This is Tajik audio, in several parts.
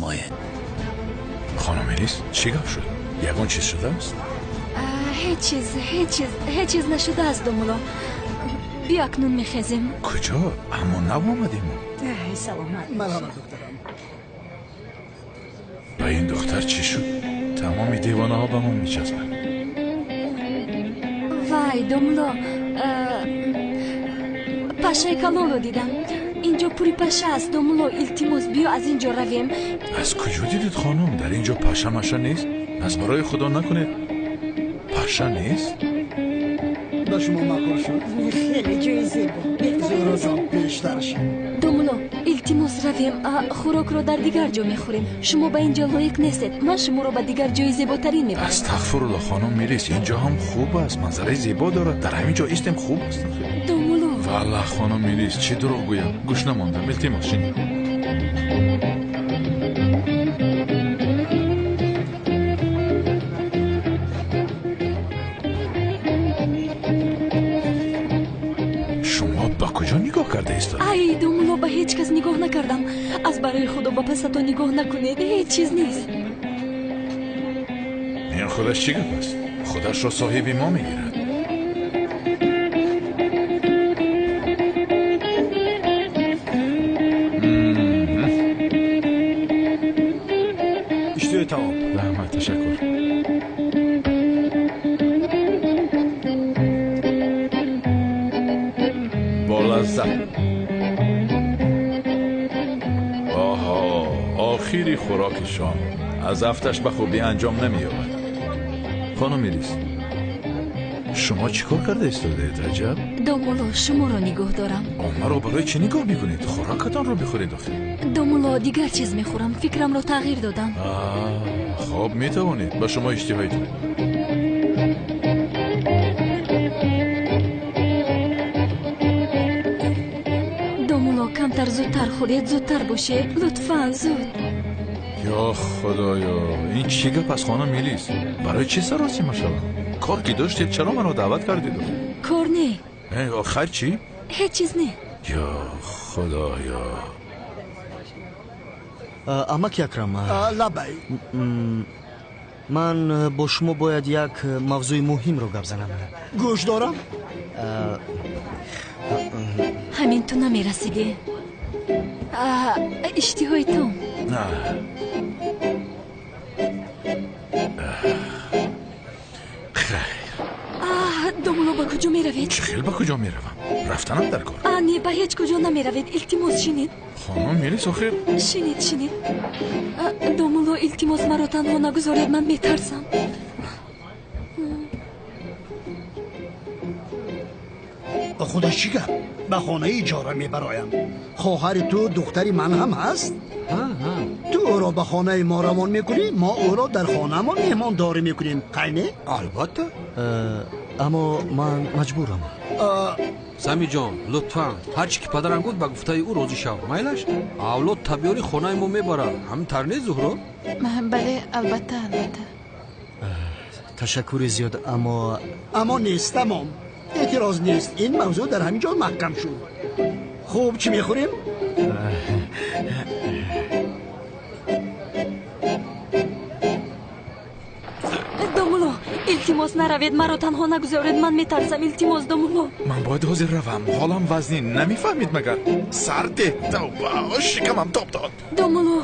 Бифармоед. Хонум Мелис, чӣ гап шуд? Ягон чиз шудааст? Ҳеҷ чиз, ҳеҷ чиз, ҳеҷ чиз нашудааст, домуло. Биё акнун мехезем. Куҷо? Аммо нав омадем. Саломат. Марҳамат, духтарам. Ба ин духтар чӣ шуд? Тамоми девонаҳо ба мо мечаспанд. Вай, домуло, пашаи калонро дидам. Инҷо пури паша аст, домуло. Илтимос, биё аз ин ҷо равем. Аз куҷо дидед, хонум? Дар ин ҷо паша маша нест. Аз барои худо накунед. Паша нест? Ба шумо маъқул шуд? Хеле ҷои зебо. Зуҳроҷон, пештар шед. Домуло, илтимос, равем. Хӯрокро дар дигар ҷо мехӯрем. Шумо ба ин ҷо лоиқ нестед. Ман шуморо ба дигар ҷои зеботарин мебарам. Астағфирулло, хонум Мелис, ин ҷо ҳам хуб аст. Манзараи зебо дорад. Дар ҳамин ҷо истем, хуб аст. Домуло. Валлаҳ, хонум Мелис, чӣ дурӯғ гӯям. Гӯш намондам. Илтимос, шинед. Шумо ба куҷо нигоҳ карда истодед? Ай, домуло, ба ҳеҷ кас нигоҳ накардам. Аз барои худо ба пасатон нигоҳ накунед. Ҳеҷ чиз нест. Ин худаш чӣ гап аст? Худашро соҳиби мо мегирад. Иштиҳои таом. Раҳмат, ташаккур. Бо лаззат. Оҳо, охири хӯроки шом аз афташ ба хубӣ анҷом намеёбад. Хонум Мелис, шумо чӣ кор карда истодаед, аҷаб? Домуло, шуморо нигоҳ дорам. Маро барои чӣ нигоҳ мекунед? Хӯрокатонро бихӯред охир. Домуло, дигар чиз мехӯрам. Фикрамро тағйир додам. Хоб, метавонед. Ба шумо иштиҳои тон. Домуло, камтар зудтар хӯред, зудтар бошед. Лутфан, зуд. Ё худоё, ин чӣ гап аст, хонум Мелис? Барои чӣ саросима шавам? Кор ки доштед, чаро маро даъват кардед? Кор не. Хайр чӣ? Ҳеҷ чиз не. Ё худоё. Амаки Акрам. Лабай. Ман бо шумо бояд як мавзӯи муҳимро гап занам. Гӯш дорам. Ҳамин ту намерасидӣ. Иштиҳои ту. Хайр. Домуло, ба куҷо меравед? Чӣ хел ба куҷо меравам? Рафтанам дар кор. Не, ба ҳеҷ куҷо намеравед. Илтимос, шинед. Хонум Мелис, охир. Шинед, шинед. Домуло, илтимос, маро танҳо нагузоред, ман метарсам. Худаш чӣ гап? Ба хонаи иҷора мебароям. Хоҳари ту духтари ман ҳам ҳаст? Ту ӯро ба хонаи мо равон мекунӣ, мо ӯро дар хонаамон меҳмондорӣ мекунем. Қайне? Албатта. Аммо ман маҷбурам. Самиҷон, лутфан, ҳар чӣ ки падарам гуфт, ба гуфтаи ӯ розӣ шав. Майлаш? Авлод табиёри хонаи мо мебарад. Ҳамин тавр нест, Зуҳро? Бале, албатта, албатта. Ташаккури зиёд, аммо аммо нест, тамом. Эътироз нест. Ин мавзӯъ дар ҳамин ҷо маҳкам шуд. Хуб, чӣ мехӯрем? Домуло, илтимос, наравед, маро танҳо нагузоред, ман метарсам. Илтимос, домуло. Ман бояд ҳозир равам. Ҳолам вазнин, намефаҳмед магар? Сарде, тавба, шикамам тоб дод. Домуло.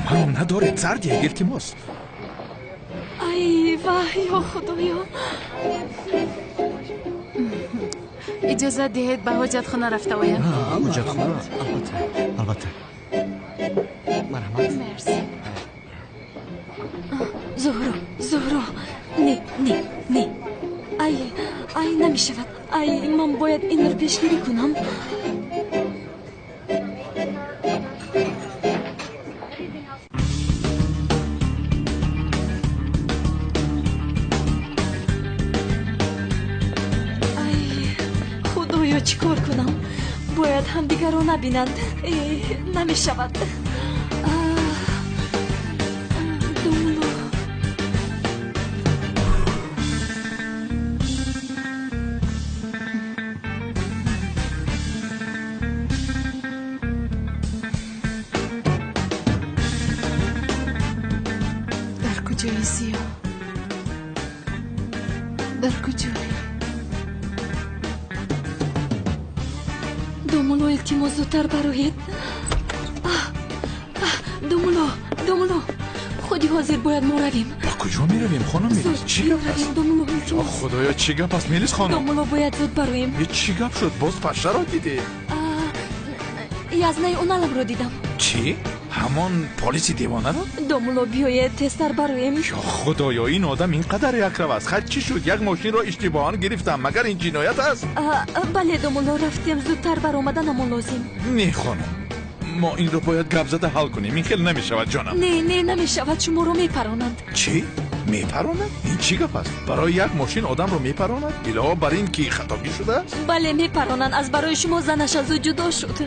Маро надоред, сарде, илтимос. Ай, вай, ё худоё. Иҷозат диҳед ба ҳоҷатхона рафта оям. Ҳоҷатхона? Албатта, албатта. Марҳамат. Мерси. Зуҳро, Зуҳро, не, не, не. Ай, ай, намешавад. Ай, ман бояд инро пешгирӣ кунам. Ай, худоё, чӣ кор кунам? Бояд ҳамдигарро набинанд. Намешавад. Домуло. Куҷои Зиё? Дар куҷое? Домулло, илтимос, зудтар бароед. Домулло, домулло, худи ҳозир бояд мо равем. Ба куҷо меравем, хонум Мелис? Чӣ гап аст? Домулло, илтимос. Худоё, чӣ гап аст, Мелис хонум? Домулло, бояд зуд бароем. Чӣ гап шуд? Боз пашшаро дидед? Язнаи Уналамро дидам. Чӣ? Ҳамон полиси девонаро? Домулло, биёед, тезтар бароем. Ё худоё, ин одам ин қадар якрав аст. Хай, чӣ шуд? Як мошинро иштибоҳан гирифтам. Магар ин ҷиноят аст? Бале, домулло, рафтем, зудтар баромаданамон лозим. Не, хонум, мо инро бояд гап зада ҳал кунем. Ин хел намешавад, ҷонам. Не, не, намешавад, шуморо мепаронанд. Чӣ? Мепаронад? Ин чӣ гап аст? Барои як мошин одамро мепаронад? Илова бар ин ки хатогӣ шудааст? Бале, мепаронанд. Аз барои шумо занаш аз ӯ ҷудо шуд.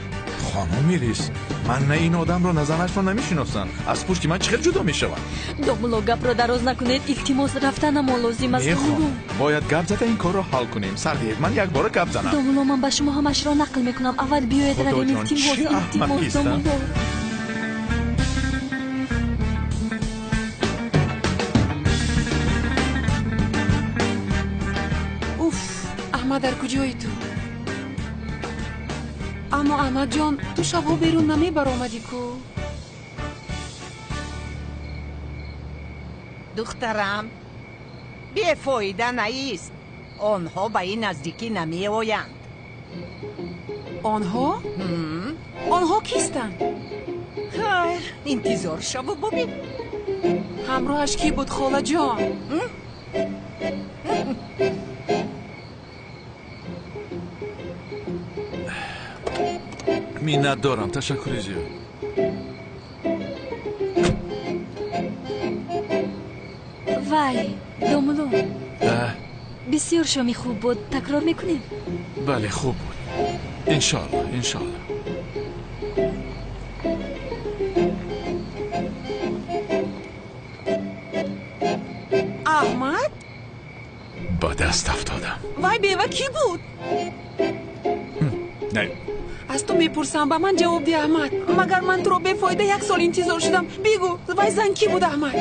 Хонум Мелис, ман на ин одамро, на занашро намешиносам. Аз пушти ман чӣ хел ҷудо мешавад? Домулло, гапро дароз накунед, илтимос, рафтанамон лозим аст. Не, хонум, бояд гап зада ин корро ҳал кунем. Сар диҳед, ман якбора гап занам. Домулло, ман ба шумо ҳамашро нақл мекунам. Аввал биёед равем, илтимос, илтимос, домулло. Уф, Аҳмад, дар куҷои ту? Аммо Аҳмадҷон, ту шабҳо берун намебаромадӣ ку? Духтарам, бефоида наист. Онҳо ба ин наздикӣ намеоянд. Онҳо? Онҳо кистанд? Хайр, интизор шаву бубин. Ҳамроҳаш кӣ буд, холаҷон? Миннатдорам, ташаккури зиёд. Вай, домулло, бисёр шоми хуб буд. Такрор мекунем? Бале, хуб буд. Иншоалло, иншоалло. Аҳмад? Ба даст афтодам. Вай, бева кӣ буд? Не. Аз ту мепурсам, ба ман ҷавоб диҳ, Аҳмад. Магар ман туро бефоида як сол интизор шудам? Бигӯ, вай зан кӣ буд, Аҳмад?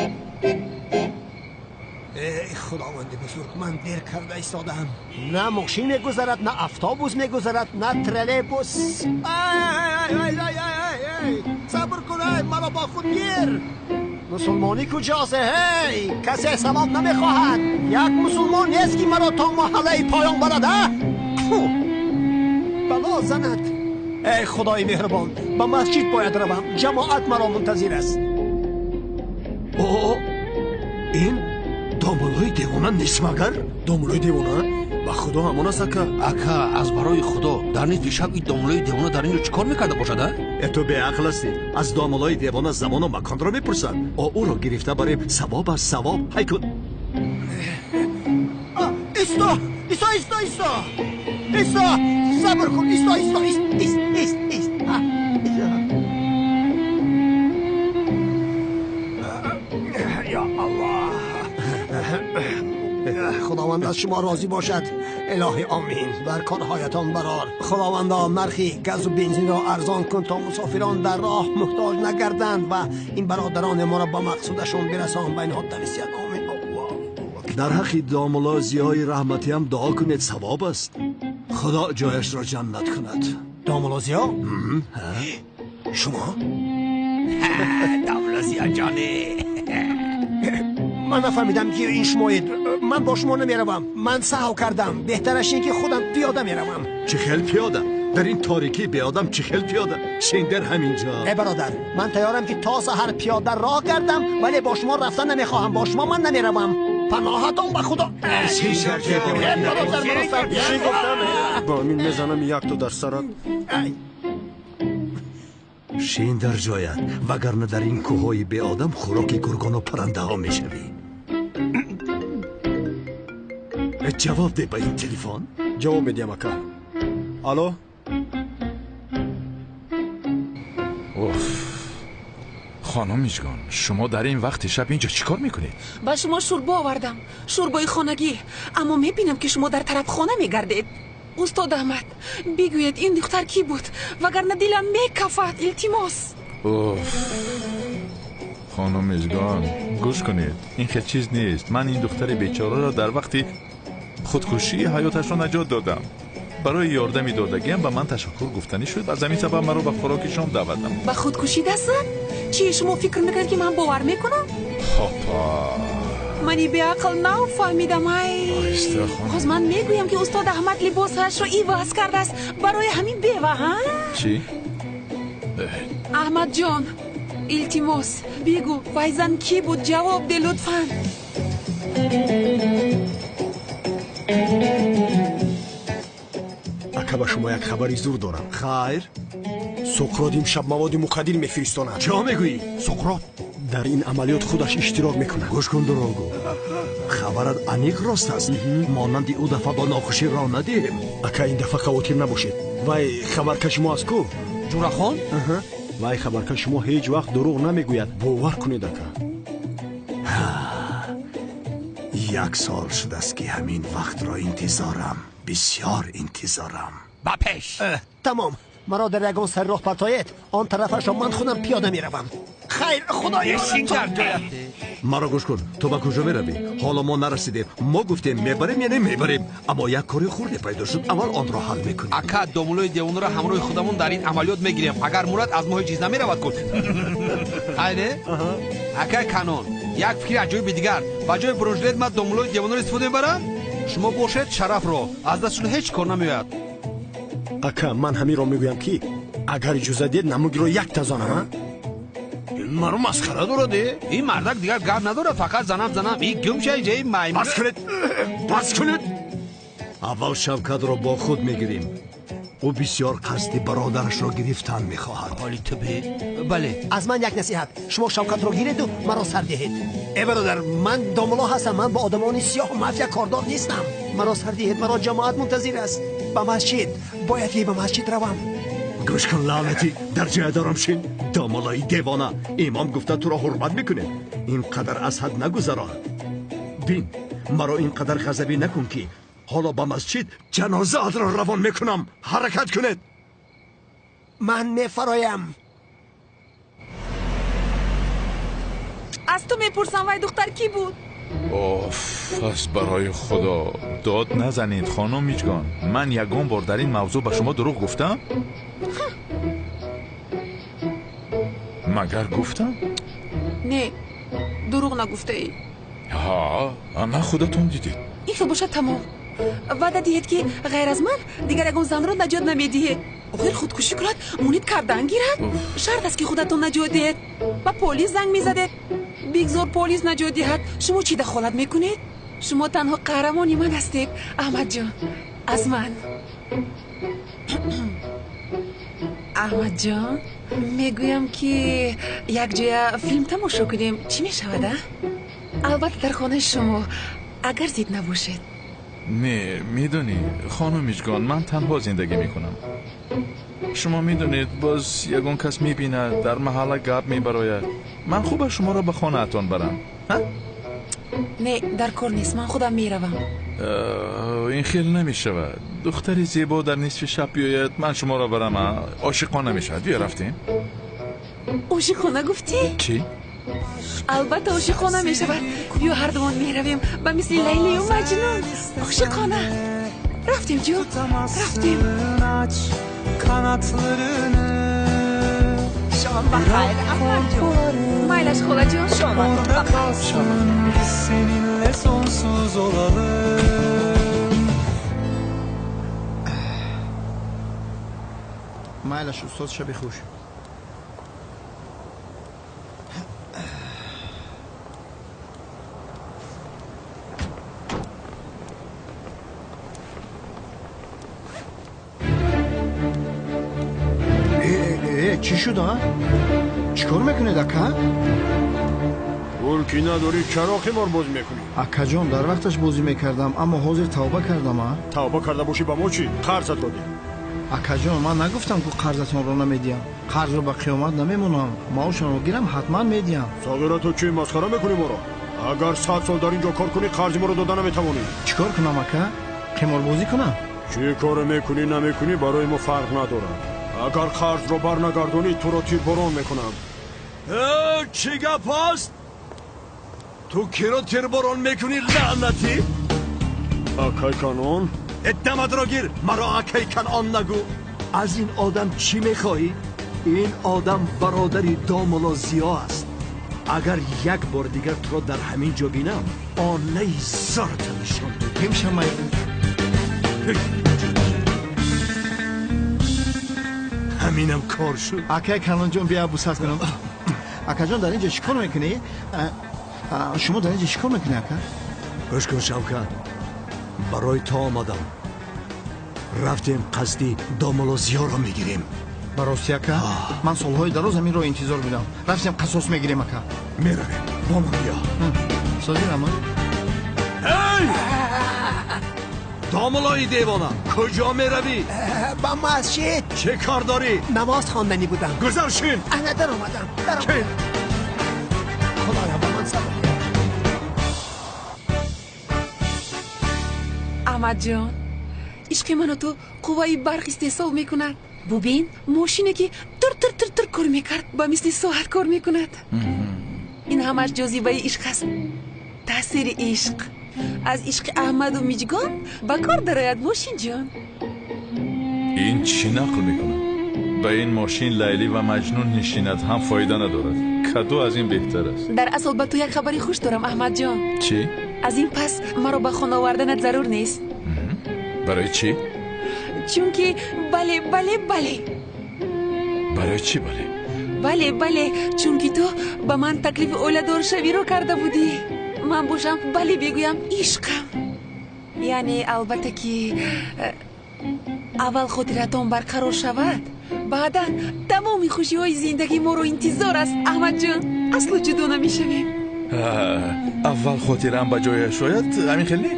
Эй худованди бузург, ман дер карда истодаам. На мошин мегузарад, на автобус мегузарад, на троллейбус. Сабр кун, маро бо худ гир. Мусулмонӣ куҷост? Ҳей, касе савоб намехоҳад. Як мусулмон нест, ки маро то маҳаллаи поён барад. Бало занад. Эй худои меҳрубон, ба масҷид бояд равам. Ҷамоат маро мунтазир аст. О, ин домуллои девона нест магар? Домуллои девона? Ба худо ҳамон аст, ака. Ака, аз барои худо, дар нисфи шаб ин домуллои девона дар ин ҷо чӣ кор мекарда бошад, а? Э, ту беақл ҳастӣ. Аз домуллои девона замону маконро мепурсад. О, ӯро гирифта барем, савоб аст, савоб. Ҳай кун. Исто, исто, исто, исто, исто, сабр кун, исто, исто, ист, ист, ист, ист. Ё Аллоҳ, худованд аз шумо розӣ бошад. Илоҳи омин. Бар корҳоятон барор. Худовандо, нархи газу бензинро арзон кун, то мусофирон дар роҳ муҳтоҷ нагарданд ва ин бародарони моро ба мақсудашон бирасон. Ба инҳо тависият. Омин. Дар ҳаққи домулло Зиёи раҳматиам дуо кунед, савоб аст. Худо ҷояшро ҷаннат кунад. Домулло Зиё? Шумо? Домулло Зиё ҷоне. Ман нафаҳмидам, ки ин шумоед. Ман бо шумо намеравам. Ман саҳв кардам. Беҳтараш ин ки худам пиёда меравам. Чӣ хел пиёда? Дар ин торикӣ беодам чӣ хел пиёда? Шиндер ҳаминҷо. Э бародар, ман тайёрам, ки то саҳар пиёда роҳ гардам, вале бо шумо рафтан намехоҳам. Бо шумо ман намеравам. Паноҳатон ба худо. Бо мин мезанам якто дар сарат. Шин дар ҷоят, вагарна дар ин кӯҳҳои беодам хӯроки гургону паррандаҳо мешавӣ. Ҷавоб де ба ин телефон. Ҷавоб медиҳам, ака. Алло? Уф, хонум Мижгон, шумо дар ин вақти шаб инҷо чӣ кор мекунед? Ба шумо шӯрбо овардам, шӯрбои хонагӣ. Аммо мебинам, ки шумо дар тарабхона мегардед. Устод Аҳмад, бигӯед, ин духтар кӣ буд, вагарна дилам мекафад. Илтимос. Уф, Хонум Мижгон, гӯш кунед, ин хел чиз нест. Ман ин духтари бечораро дар вақти худкушии ҳаёташро наҷот додам. Барои ёрдами додагиам ба ман ташаккур гуфтанӣ шуд. Аз ҳамин сабаб маро ба хӯроки шом даъват намуд. Ба худкушӣ даст зад? Чӣ, шумо фикр мекунед, ки ман бовар мекунам? Хопа! Мани беақл нав фаҳмидам. Ай, оҳиста хонум. Боз ман мегӯям, ки устод Аҳмад либосашро иваз кардааст барои ҳамин бева, ҳа? Чӣ? Аҳмадҷон, илтимос, бигӯ, вай зан кӣ буд? Ҷавоб де, лутфан. Ака, ба шумо як хабари зур дорам. Хайр. Суқрот имшаб маводи мухаддир мефиристонад. Чӣ мегӯӣ? Суқрот дар ин амалиёт худаш иштирок мекунад. Гӯш кун, дурӯғгӯ, хабарат аниқ рост аст? Монанди ӯ дафъа ба нохушӣ роҳ надиҳем. Ака, ин дафъа хавотир набошед. Вай хабаркаши мо аст ку? Ҷурахон? Вай хабаркаши мо ҳеҷ вақт дурӯғ намегӯяд. Бовар кунед, ака. Як сол шудааст, ки ҳамин вақтро интизорам, бисёр интизорам. Ба пеш! Тамом, маро дар ягон сари роҳ партоед, он тарафашро ман худам пиёда меравам. Хайр, худо. Маро гӯш кун, ту ба куҷо меравӣ? Ҳоло мо нарасидем. Мо гуфтем мебарем, яъне мебарем. Аммо як кори хурде пайдо шуд, аввал онро ҳал мекунем. Ака, домулои девонаро ҳамроҳи худамон дар ин амалиёт мегирем. Агар мурад, аз мо ҳеҷ чиз намеравад кун. Хайре, акай Канон, як фикри аҷоиби дигар: ба ҷои бронежилет ман домулои девонаро истифода мебарам, шумо бошед Шарафро. Аз дастшон ҳеҷ кор намеояд. Ака, ман ҳаминро мегӯям, ки агар иҷоза диҳед, намугиро якта занам, а? Маро масхара дорад, э? Ин мардак дигар гап надорад, фақат занам, занам. И гумшай ҷаи маймун. Бас кунед, бас кунед! Аввал Шавкатро бо худ мегирем. Ӯ бисёр қасди бародарашро гирифтан мехоҳад. Ҳоли ту бе, бале. Аз ман як насиҳат: шумо Шавкатро гиреду маро сар диҳед. Э бародар, ман домуло ҳастам, ман бо одамони сиёҳу мафия кордор нестам. Маро сар диҳед, маро ҷамоат мунтазир аст. Ба масҷид бояд, ки ба масҷид равам. Гӯш кун, лаънатӣ, дар ҷоя дорам шин. Домолаи девона, имом гуфта туро ҳурмат мекунем. Ин қадар аз ҳад нагузарон. Бин, маро ин қадар ғазабӣ накун, ки ҳоло ба масҷид ҷанозаатро равон мекунам. Ҳаракат кунед. Ман мефароям. Аз ту мепурсам, вай духтар кӣ буд? Оф, аз барои Худо, дод назанед, хонум Миҷгон. Ман ягон бор дар ин мавзӯъ ба шумо дурӯғ гуфтам? Магар гуфтам? Не, дурӯғ нагуфтаӣ. Ҳа, ана худатон дидед. Ин хел бошад, тамом. Ваъда диҳед, ки ғайр аз ман дигар ягон занро наҷот намедиҳед. Охир худкушӣ кунад, мунид кардан гирад. Шарт аст, ки худатон наҷот диҳед. Ба полис занг мезадед. Бигзор полис наҷот диҳад. Шумо чӣ дахолат мекунед? Шумо танҳо қаҳрамони ман ҳастед, Аҳмадҷон. Аз ман, Аҳмадҷон, мегӯям, ки якҷоя филм тамошо кунем. Чӣ мешавад, а? Албатта, дар хонаи шумо, агар зид набошед. Не, медонӣ, хонум Миҷгон, ман танҳо зиндагӣ мекунам. Шумо медонед, боз ягон кас мебинад, дар маҳалла гап мебарояд. Ман хуб аст шуморо ба хонаатон барам. Не, дар кор нест, ман худам меравам. Ин хел намешавад. Духтари зебо дар нисфи шаб биёяд, ман шуморо барам, ошиқона мешавад. Биё, рафтем. Ошиқона гуфтӣ? Чӣ? Албатта, ошиқона мешавад. Биё, ҳардумон меравем, ба мисли Лайлию Маҷнун, ошиқона. Рафтем, ҷон, рафтем. Шом бахайр, Аҳмадҷон. Майлаш, холаҷон. Шоматон бахайр. Biz seninle sonsuz olalım. Майлаш, устод, шаби хуш. Чӣ шуд, а? Чӣ кор мекунед, ака? Пул ки надорӣ, чаро қимор бозӣ мекунӣ? Акаҷон, дар вақташ бозӣ мекардам, аммо ҳозир тавба кардам, а. Тавба карда бошӣ, ба мо чӣ? Қарзатро деҳ. Акаҷон, ман нагуфтам, ку қарзатонро намедиҳам. Қарзро ба қиёмат намемонам. Маошамро гирам, ҳатман медиҳам. Соғира, ту чӣ, масхара мекунӣ моро? Агар 100 сол дар ин ҷо кор кунӣ, қарзи моро дода наметавонӣ. Чӣ кор кунам, ака? Қиморбозӣ кунам? Чӣ коре мекунӣ, намекунӣ, барои мо фарқ надорад. Агар қарзро барнагардонӣ, туро тирборон мекунам. Чӣ гап аст? Ту киро тирборон мекунӣ, лаънатӣ? Акай Канон? Дамадро гир, маро акай Канон нагӯ. Аз ин одам чӣ мехоҳӣ? Ин одам бародари домулло Зиё аст. Агар як бор дигар туро дар ҳамин ҷо бинам, онаи зората нишон медиҳам. Ҳаминам кор шуд. Акай Канонҷон, бия бусас кунам. Акаҷон, дар ин ҷо чӣ кор мекунӣ? Шумо дар ин ҷо чӣ кор мекунӣ, ака? Гӯш кун, Шавкат, барои то омадам. Рафтем қасди домулло Зиёро мегирем. Ба рости, ака, ман солҳои дароз ҳаминро интизор будам. Рафтем қасос мегирем, ака. Меравем, бо ман биё. Созирама. Эй! Домуллои девона, куҷо меравӣ? Ба масҷид. Чӣ кор дорӣ? Намоз хонданӣ будам. Гузар шин. Ана даромадам, даромадам. Худоё, ба ман сабр деҳ. Аҳмадҷон, ишқи ману ту қувваи барқ истеҳсол мекунад. Бубин, мошине ки тур тур тур тур кор мекард, ба мисли соат кор мекунад. Ин ҳамаш ҷозибаи ишқ аст, таъсири ишқ. Аз ишқи Аҳмаду Миҷгон ба кор дарояд мошинҷон. Ин чӣ нақл мекунад? Ба ин мошин Лайлӣ ва Маҷнун нишинад ҳам фоида надорад. Кадо аз ин беҳтар аст. Дар асл ба ту як хабари хуш дорам, Аҳмадҷон. Чӣ? Аз ин пас маро ба хона оварданат зарур нест. Барои чӣ? Чунки бале, бале, бале. Барои чӣ бале? Бале, бале, чунки ту ба ман таклифи оиладоршавиро карда будӣ. Ман бошам бале бигӯям ишқам. Яъне албатта ки аввал хотиратон барқарор шавад, баъдан тамоми хушиҳои зиндагӣ моро интизор аст, Аҳмадҷон. Асло ҷудо намешавем. Аввал хотираам ба ҷояш ояд, ҳамин хел не?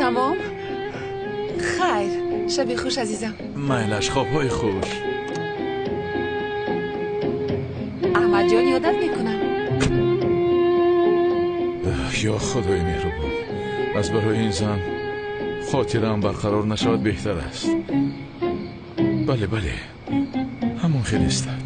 Тамом. Хайр, шаби хуш, азизам. Майлаш, хобҳои хуш. Аҳмадҷон, ёдат мекунам. Ё Худои меҳрубон, аз барои ин зан хотираам барқарор нашавад беҳтар аст. Бале, бале, ҳамон хел истад.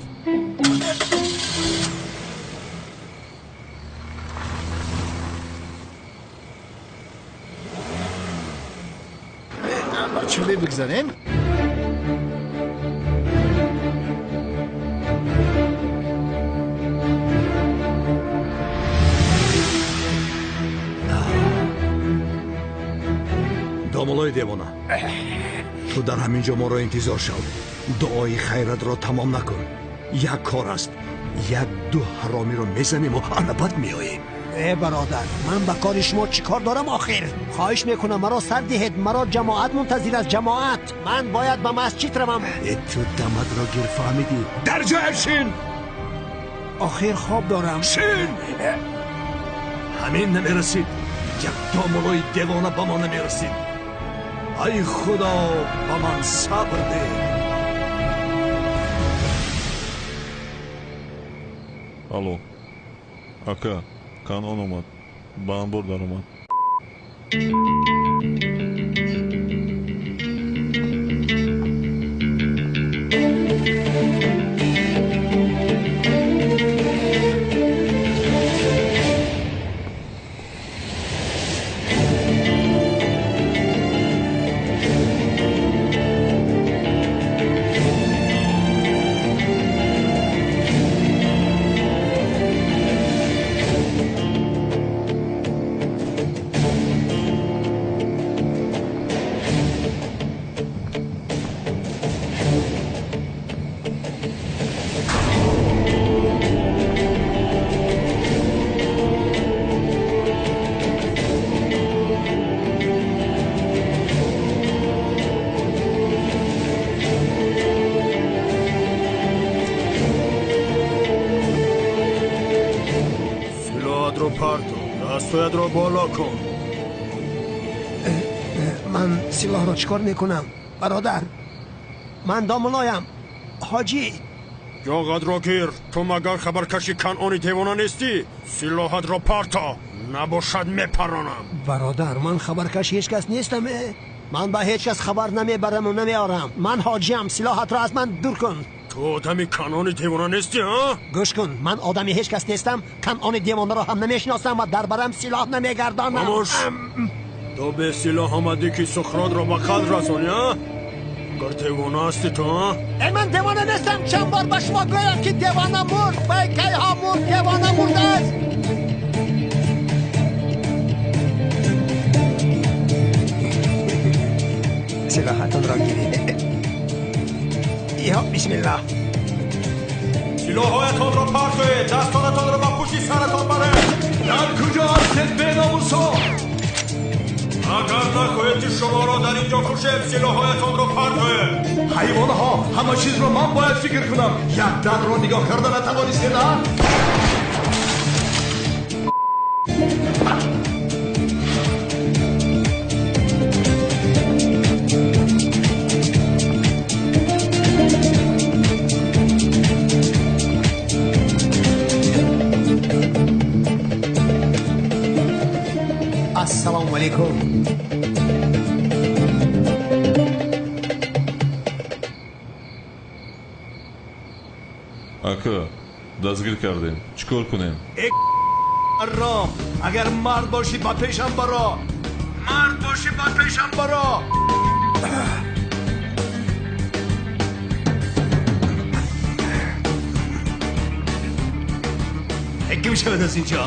Чӯбе бигзарем. Домуллои девона, ту дар ҳамин ҷо моро интизор шав. Дуои хайратро тамом накун. Як кор аст, як ду ҳаромиро мезанему ана баъд меоем. Э бародар, ман ба кори шумо чӣ кор дорам охир? Хоҳиш мекунам, маро сар диҳед, маро ҷамоат мунтазир аст, ҷамоат. Ман бояд ба масҷид равам. Э ту дамадро гир, фаҳмидӣ? Дар ҷоя шин. Охир хоб дорам. Шин! Ҳамин намерасид. Як домуллои девона ба мо намерасид. Ай Худо, ба ман сабр деҳ. Алло, ака, Канон омад, ба анбор даромад. Дастҳоятро боло кун. Ман силоҳро чӣ кор мекунам, бародар? Ман домулоям, ҳоҷӣ. Ҷоғатро гир. Ту магар хабаркаши Канони девона нестӣ? Силоҳатро парто, набошад мепаронам. Бародар, ман хабаркаши ҳеҷ кас нестам. Ман ба ҳеҷ кас хабар намебараму намеорам. Ман ҳоҷиам, силоҳатро аз ман дур кун. Ту одами Канони девона нестӣ, ҳа? Гӯш кун, ман одами ҳеҷ кас нестам, Канони девонаро ҳам намешиносам ва дар барам силоҳ намегардонам. Хомӯш! Ту бе силоҳ омадӣ ки Сухротро ба қатл расонӣ, ҳа? Агар девона ҳастӣ ту, ҳа? Э, ман девона нестам. Чанд бор ба шумо гӯям ки девона мурд, вай кайҳо мурд, девона мурдааст. Силоҳатонро гиред. Ё бисмиллоҳ. Силоҳҳоятонро партоед, дастонатонро ба пушти саратон баред. Дар куҷо ҳастед, беномусо? Агар нахоҳед ки шуморо дар инҷо кушем, силоҳҳоятонро партоед. Ҳайвонҳо, ҳама чизро ман бояд фикр кунам. Як дарро нигоҳ карда натавонистед, а? Ассалому алайкум. Ака, дастгир кардем. Чӣ кор кунем? Э, ром, агар мард бошӣ ба пешам баро. Мард бошӣ ба пешам баро. Гум шавад аз инҷо.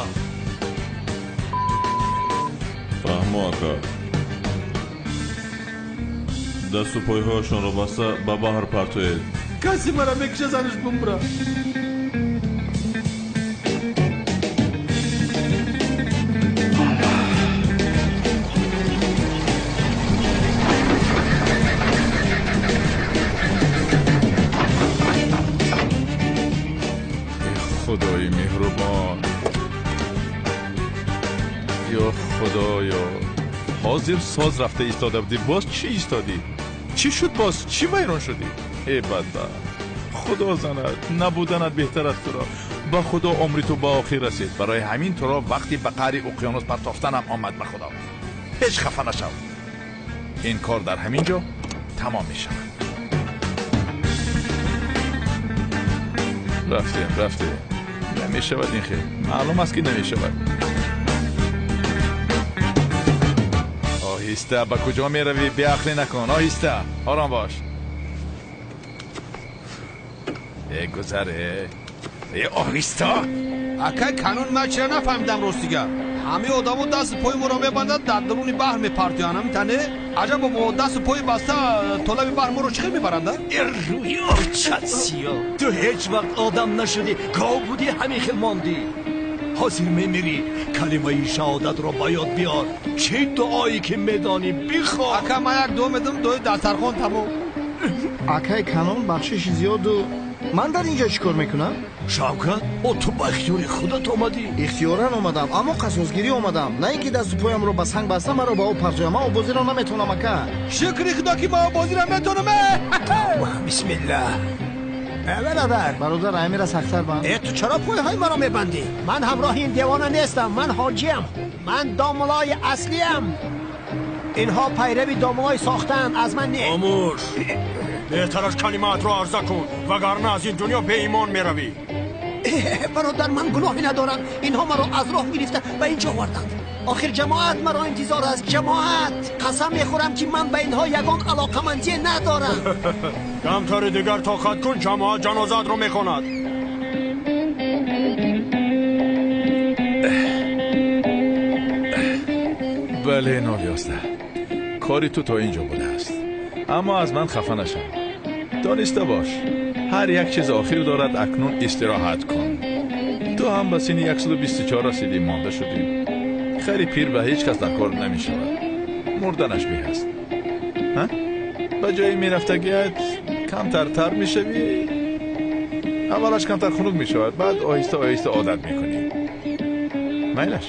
Фаҳмо, ака. Дасту пойҳояшонро баста ба баҳр партоед. Касе мара мекуша, занаш бумра. Худои меҳрубон, ё худоё, ҳозир соз рафта истода будӣ, боз чӣ истодӣ? Чӣ шуд боз? Чӣ вайрон шудӣ? Э бадбахт, худо занад, набуданат беҳтар аст туро. Ба худо умри ту ба охир расид. Барои ҳамин туро вақти ба қаъри уқёнус партофтанам омад. Ба худо ҳеҷ хафа нашав, ин кор дар ҳамин ҷо тамом мешавад. Рафтем, рафтем. Намешавад ин хел. Маълум аст ки намешавад. Оҳиста, ба куҷо меравӣ? Беақлӣ накун. Оҳиста, ором бош. Э, гузаре. Э, оҳиста. Акай Канон, ман чира нафаҳмидам ростига. Ҳамаи одамо дасту пои моро мебандад, дар даруни баҳр мепартоянд. Ҳамин тане? Аҷаб, бо дасту пои баста то лаби баҳр моро чӣ хел мебаранд? Э, рӯи очат сиё. Ту ҳеҷ вақт одам нашудӣ, гов будӣ, ҳамин хел мондӣ. Ҳозир мемирӣ, калимаи шаҳодатро ба ёд биёр. Чӣ дуое ки медонӣ бихон. Ака, ман як дуо медам, дуои дастархон тамом. Акай Канон, бахшиши зиёду ман дар инҷо чӣ кор мекунам? Шавкат, о ту ба ихтиёри худат омадӣ? Ихтиёран омадам, аммо қасосгирӣ омадам. На ин ки дасту поямро ба санг баста маро ба об партоям. Ман оббозиро наметавонам, ака. Шукри худо ки ман оббозиро метавонам. Бисмиллаҳ. Бародар, бародар, амира сахттар банд. Э, ту чаро пойҳои маро мебандӣ? Ман ҳамроҳи ин девона нестам, ман ҳоҷиям. Ман домулои аслиям. Инҳо пайрави домулой сохтаанд, аз ман не. Хомӯш! Беҳтараш калимаатро арза кун, вагарна аз ин дунё беимон меравӣ. Бародар, ман гуноҳе надорам. Инҳо маро аз роҳ гирифта ба инҷо оварданд. Охир ҷамоат маро интизор аст. Ҷамоат, қасам мехӯрам ки ман ба инҳо ягон алоқамандие надорам. Камтари дигар тоқат кун, ҷамоат ҷанозаатро мехонад. Бале, 011, кори ту то инҷо будааст, аммо аз ман хафа нашав. Дониста бош, ҳар як чиз охир дорад. Акнун истироҳат кун. Ту ҳам ба синни 124 расидӣ, монда шудӣ. Хари пир ба ҳеҷ кас дар кор намешавад. Мурданаш беҳ аст. Ба ҷои мерафтагият камтар тар мешавӣ. Аввалаш камтар хунук мешавад, баъд оҳиста оҳиста одат мекунӣ. Майлаш,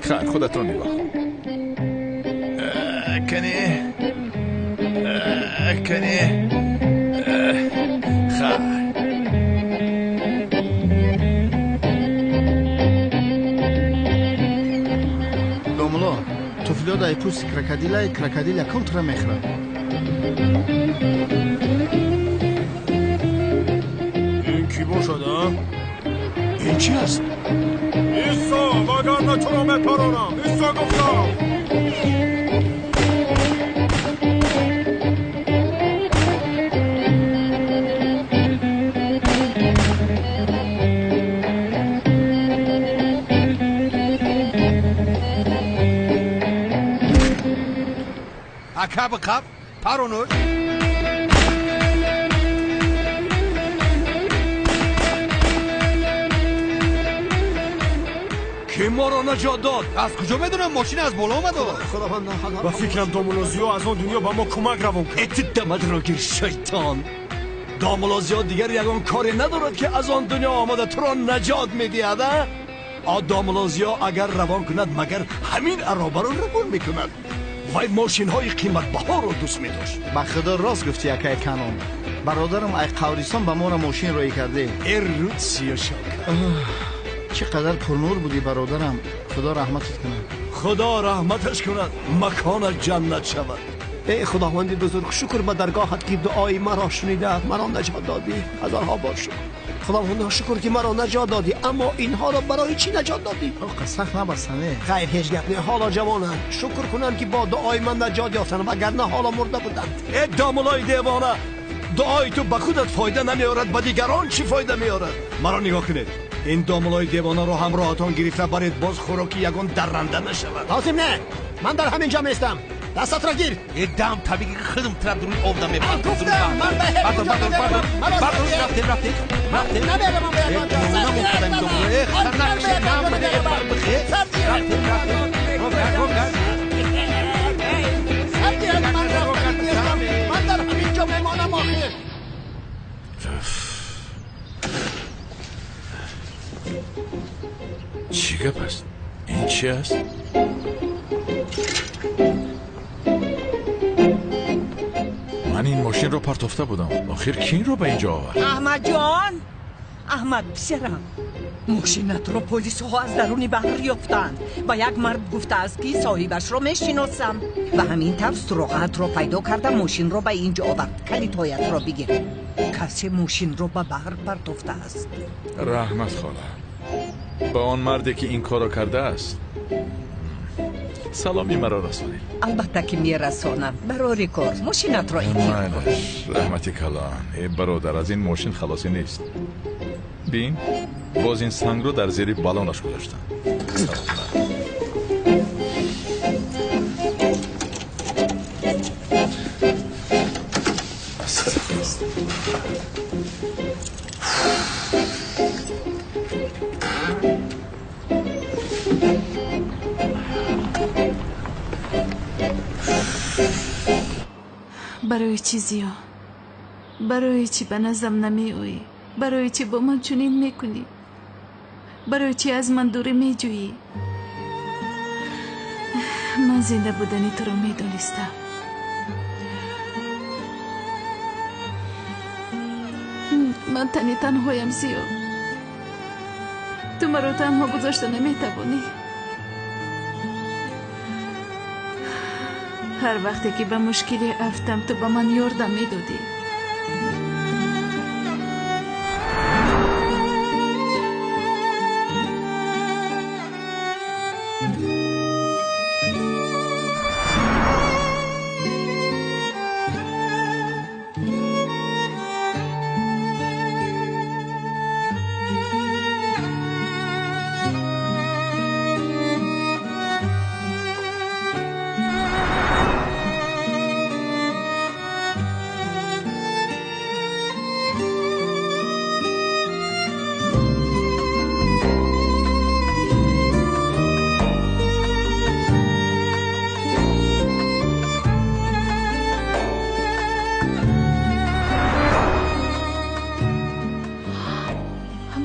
хайр, худатро нигоҳ кун. Кани, кани, хайр. Домуло, туфлиё дар пӯсти крокодилай, крокодил якум тура мехӯрад. бошад, а? Ин чӣ аст? Исо, вагарна туро мепаронам. Исо гуфтам. Ака бақаб, паронуш. Ки моро наҷот дод? Аз куҷо медонам, мошина аз боло омаду. Ба фикрам домулозиё аз он дунё ба мо кӯмак равон кард. Эти дамадро гир, шайтон! Домулозиё дигар ягон коре надорад, ки аз он дунё омада туро наҷот медиҳад, а? А домулозиё агар равон кунад, магар ҳамин аробаро равон мекунад. Вай мошинҳои қиматбаҳоро дӯст медошт. Ба худо рост гуфти, акай Канон. Бародарам ай қавристон ба моро мошин роӣ карде. Э рӯд сиё Шавкат. Чӣ қадар пурнур будӣ, бародарам. Худо раҳматат кунад. Худо раҳматаш кунад, маконат ҷаннат шавад. Эй худованди бузург, шукр ба даргоҳат, ки дуои маро шунидаат, маро наҷот додӣ. Ҳазорҳо бор шукр. Худовандо, шукр, ки маро наҷот додӣ. Аммо инҳоро барои чӣ наҷот додӣ? Оқа, сахт набастане. Хайр, ҳеҷ гап не, ҳоло ҷавонанд. Шукр кунанд, ки бо дуои ман наҷот ёфтанд, вагарна ҳоло мурда буданд. Э домулои девона, дуои ту ба худат фоида намеорад, ба дигарон чӣ фоида меорад? Маро нигоҳ кунед. Ин домулои девонаро ҳамроҳатон гирифта баред, боз хӯроки ягон дарранда нашавад. Лозим не, ман дар ҳамин ҷо меистам. Дастатро гир. Э дам табиги худам трап дуруни об дам мепарам. Гуфтам, ман ба ҳеҷ ҷо намеравам. Маро Рафтем, рафтем, рафтем. Намеравам ба ягон ҷо. Рафтем, рафтем. Ман рафтанӣ нестам. Ман дар ҳамин ҷо мемонам охир. Чӣ гап аст? Ин чӣ аст? Ман ин мошинро партофта будам. Охир ки инро ба инҷо овард? Аҳмадҷон, Аҳмад писарам, мошинатро полисҳо аз даруни баҳр ёфтанд. Ба як мард гуфтааст, ки соҳибашро мешиносам. Ба ҳамин тавр суроғаатро пайдо карда, мошинро ба инҷо овард. Калидҳоятро бигир. Касе мошинро ба баҳр партофтааст. Раҳмат, хола. Ба он марде, ки ин корро кардааст, саломи маро расонед. Албатта, ки мерасонам. Барори кор, мошинатро эҳтиёт кун. Майлаш, раҳмати калон. Э бародар, аз ин мошин халосӣ нест. Бин, боз ин сангро дар зери балонаш гузоштанд. Саломат. Барои чӣ, Зиё? Барои чӣ ба наздам намеоӣ? Барои чӣ бо ман чунин мекунӣ? Барои чӣ аз ман дурӣ меҷӯӣ? Ман зинда будани туро медонистам. Ман тани танҳоям, Зиё. Ту маро танҳо гузошта наметавонӣ. Ҳар вақте ки ба мушкиле афтам, ту ба ман ёрдам медодӣ.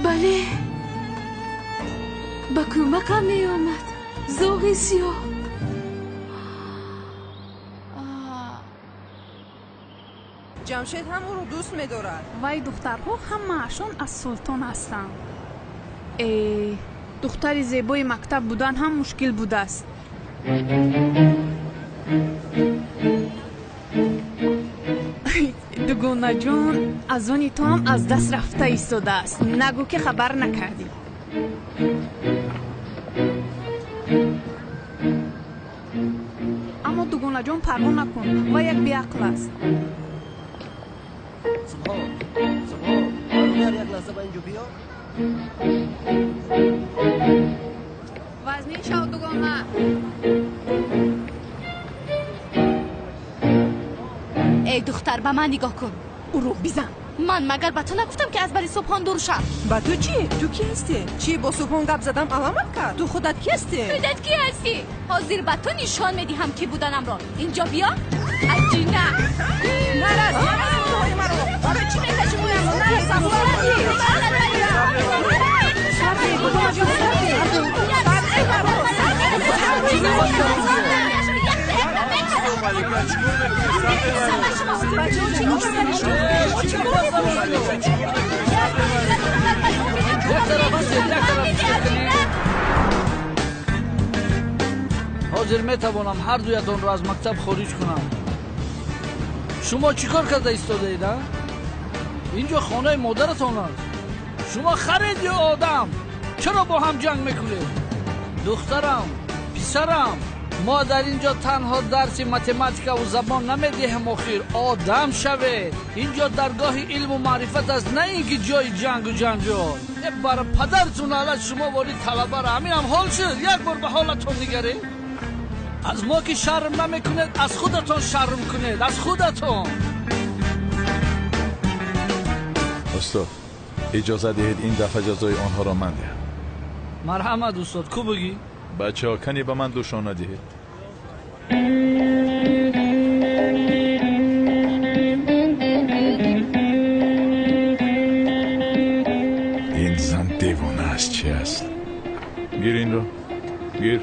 Бале, ба кӯмакам меомад зоғи сиёҳ. Ҷамшед ҳам ӯро дӯст медорад. Вай духтарҳо ҳамаашон аз султон ҳастанд. Э, духтари зебои мактаб будан ҳам мушкил будааст. Дугонаҷон. Дугонаҷон, аз они ту ҳам аз даст рафта истодааст. Нагӯ ки хабар накардӣ. Аммо дугонаҷон парво накун, вай як беақл аст. Субҳон, Субҳон, бародар як лаҳза ба инҷо биё. Вазнин шав, дугона. Эй духтар, ба ман нигоҳ кун. Ӯро бизан. Ман магар ба ту нагуфтам, ки аз бари Субҳон дур шав? Ба ту чӣ? Ту кӣ ҳастӣ? Чӣ бо Субҳон гап задам аламат кард? Ту худат кӣ ҳастӣ? Худат кӣ ҳастӣ? Ҳозир ба ту нишон медиҳам, ки буданамро. Инҷо биё. Аҷина. Нарас, нарас, мӯйҳои маро. Барои чӣ мекашӣ мӯямро? Нарас, ҳозир метавонам ҳар дуятонро аз мактаб хориҷ кунам. Шумо чӣ кор карда истодаед, а? Инҷо хонаи модаратон аст. Шумо харед ё одам? Чаро бо ҳам ҷанг мекунед? Духтарам, писарам, мо дар инҷо танҳо дарси математикаву забон намедиҳем. Охир одам шавед. Инҷо даргоҳи илму маърифат аст, на ин ки ҷои ҷангу ҷанҷол. Бар падартун алат, шумо вори талабара ҳаминам ҳол шуд. Як бор ба ҳолатон нигаред. Аз мо ки шарм намекунед, аз худатон шарм кунед, аз худатон. Устод, иҷоза диҳед ин дафъа ҷазои онҳоро ман диҳам. Марҳамат, устод, ку бигӣ? Бачаҳо, кани ба ман ду шона диҳед. Ин зан девона аст, чи аст? Гир инро, гир,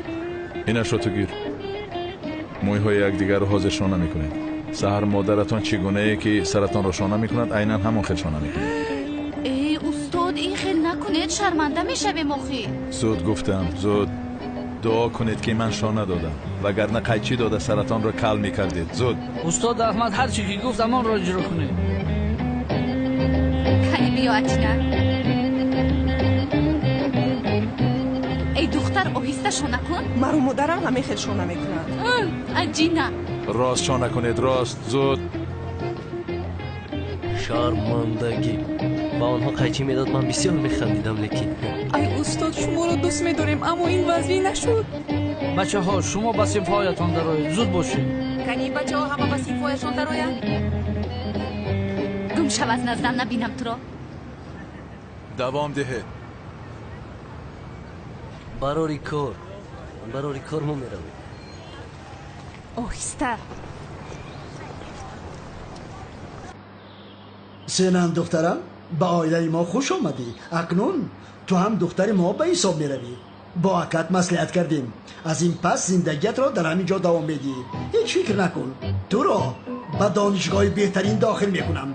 инашро ту гир. Мӯйҳои якдигарро ҳозир шона мекунед. Саҳар модаратон чӣ гунае ки саратонро шона мекунад, айнан ҳамон хел шона мекунед. Эй устод, ин хел накунед, шарманда мешавем охир. Зуд гуфтам, зуд. Дуо кунед ки ман шона додам, вагарна қайчӣ дода саратонро кал мекардед. Зуд. Устод Аҳмад ҳар чӣ ки гуфт, ҳамонро иҷро кунед. Кани биё, Атина. Эй духтар, оҳиста шона кун. Маро модарам ҳамин хел шона мекунад. Аҷина. Рост шона кунед, рост, зуд. Шармандагӣ. Ба онҳо қайчӣ медод, ман бисёр механдидам, лекин ай устод, шуморо дӯст медорем, аммо ин вазнӣ нашуд. Бачаҳо, шумо ба синфҳоятон дароед, зуд бошед. Кани бачаҳо ҳама ба синфҳояшон дароянд. Гум шав аз наздам, набинам туро. Давом диҳед. Барори кор, барори кор мо меравем. Оҳиста. Сенам духтарам, ба оилаи мо хуш омадӣ. Акнун ту ҳам духтари мо ба ҳисоб меравӣ. Бо акат маслиҳат кардем. Аз ин пас зиндагиятро дар ҳамин ҷо давом медиҳӣ. Ҳеҷ фикр накун, туро ба донишгоҳи беҳтарин дохил мекунам.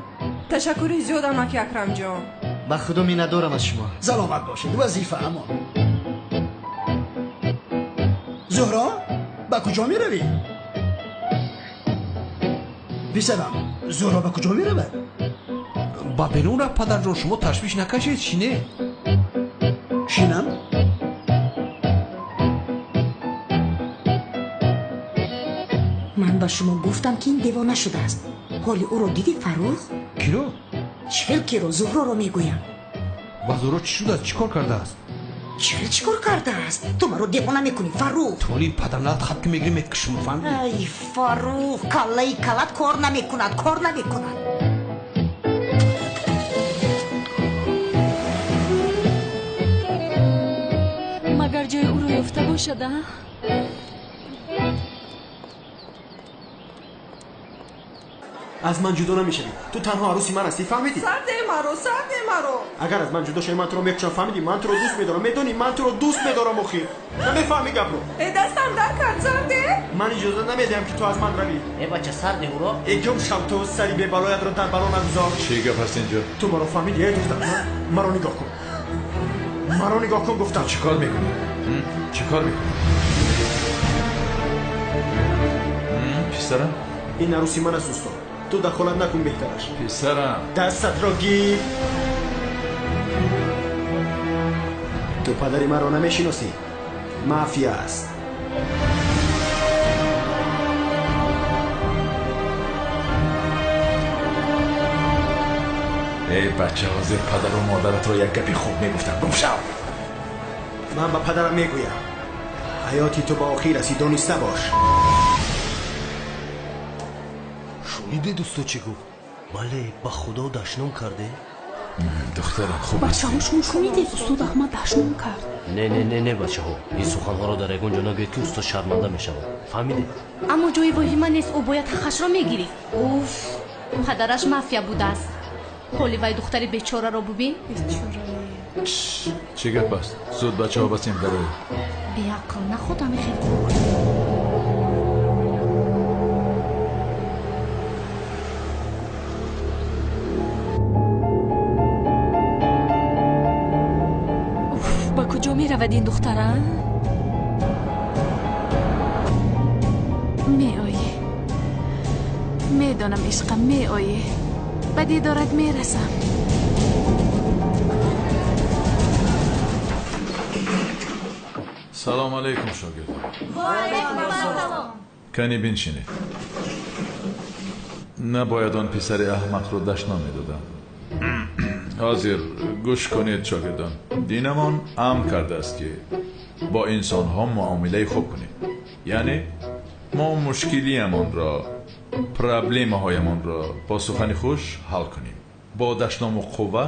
Ташаккури зиёд, амаки Акрамҷон. Ба худо миннатдорам аз шумо. Саломат бошед, вазифа амон. Зуҳро, ба куҷо меравӣ? Писарам, Зуҳро ба куҷо меравад? Ба берун рафт, падарҷон, шумо ташвиш накашед, шине. Шинам? Ман ба шумо гуфтам, ки ин девона шудааст. Ҳоли ӯро дидӣ, Фаррух? Киро? Чӣ киро? Зуҳроро мегӯям. Ба Зуҳро чӣ шудааст? Чӣ кор кардааст? Чӣ чӣ кор кардааст? Ту маро девона мекунӣ, Фаррух. Толи падарналат хат ки мегирӣ, меткушам, фаҳмидӣ? Ай Фаррух, каллаи калат кор намекунад, кор намекунад. Магар ҷои ӯро ёфта бошад, а? Аз ман ҷудо намешавӣ. Ту танҳо арӯси ман ҳастӣ, фаҳмидӣ? Сарде маро, сарде маро. Агар аз ман ҷудо шавӣ, ман туро мекушам, фаҳмидӣ? Ман туро дӯст медорам, медонӣ, ман туро дӯст медорам охир. Намефаҳмӣ гапро? Э, дастам дар кард, сарде. Ман иҷоза намедиҳам, ки ту аз ман равӣ. Э бача, сарде ӯро. Э, гум шав, ту сари бебалоятро дар бало нагузор. Чӣ гап ҳаст инҷо? Ту маро фаҳмидӣ, э духтар? Маро нигоҳ кун. Маро нигоҳ кун, гуфтам. Чӣ кор мекунӣ? Чӣ кор мекунӣ? Писарам? Ин арӯси ман аст, устод. Ту дахолат накун беҳтараш. Писарам, дастатро гир. Ту падари маро намешиносӣ. Мафия аст. Эй бача, ҳозир падару модаратро як гапи хуб мегуфтам. Гум шав. Ман ба падарам мегӯям. Ҳаёти ту ба охир расид, дониста бош. Шунидед усто чӣ гуфт? Бале, ба худо дашном карде. Духтарам, хуб бачаҳо, шумо шунидед, устод Аҳмад дашном кард. Не, не, не, не, бачаҳо, ин суханҳоро дар ягон ҷо нагӯед, ки устод шарманда мешавад. Фаҳмидед? Аммо ҷои воҳима нест, ӯ бояд ҳаққашро мегирифт. Уф, падараш мафия будааст. Ҳоли вай духтари бечораро бубин. Чӣ гап аст? Зуд бачаҳо ба синф дароед. Беақл, наход ҳами хел. Уф, ба куҷо меравад ин духтара? Меоӣ. Медонам, ишқам, меоӣ. Ба дидорат мерасам. Салом алейкум, шогирдон. Ва алейкум ассалом. Кани биншинед. Набояд он писари аҳмақро дашном медодам. Ҳозир гӯш кунед, шогирдон. Динамон амр кардааст, ки бо инсонҳо муомилаи хуб кунем. Яъне мо мушкилиямонро, проблемаҳоямонро бо сухани хуш ҳал кунем. Бо дашному қувва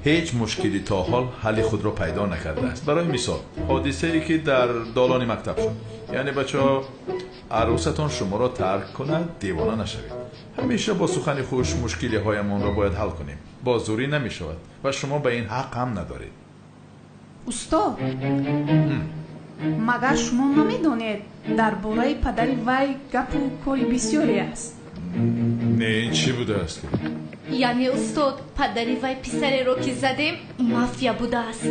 ҳеҷ мушкилӣ то ҳол ҳалли худро пайдо накардааст. Барои мисол, ҳодисае ки дар долони мактаб шуд. Яъне бачаҳо, арӯсатон шуморо тарк кунад, девона нашавед. Ҳамеша бо сухани хуш мушкилиҳоямонро бояд ҳал кунем. Бо зӯрӣ намешавад ва шумо ба ин ҳақ ҳам надоред. Устод, магар шумо намедонед, дар бораи падари вай гапу кори бисёре аст? Не, ин чӣ будааст? Яъне устод, падари вай писареро ки задем, мафия будааст.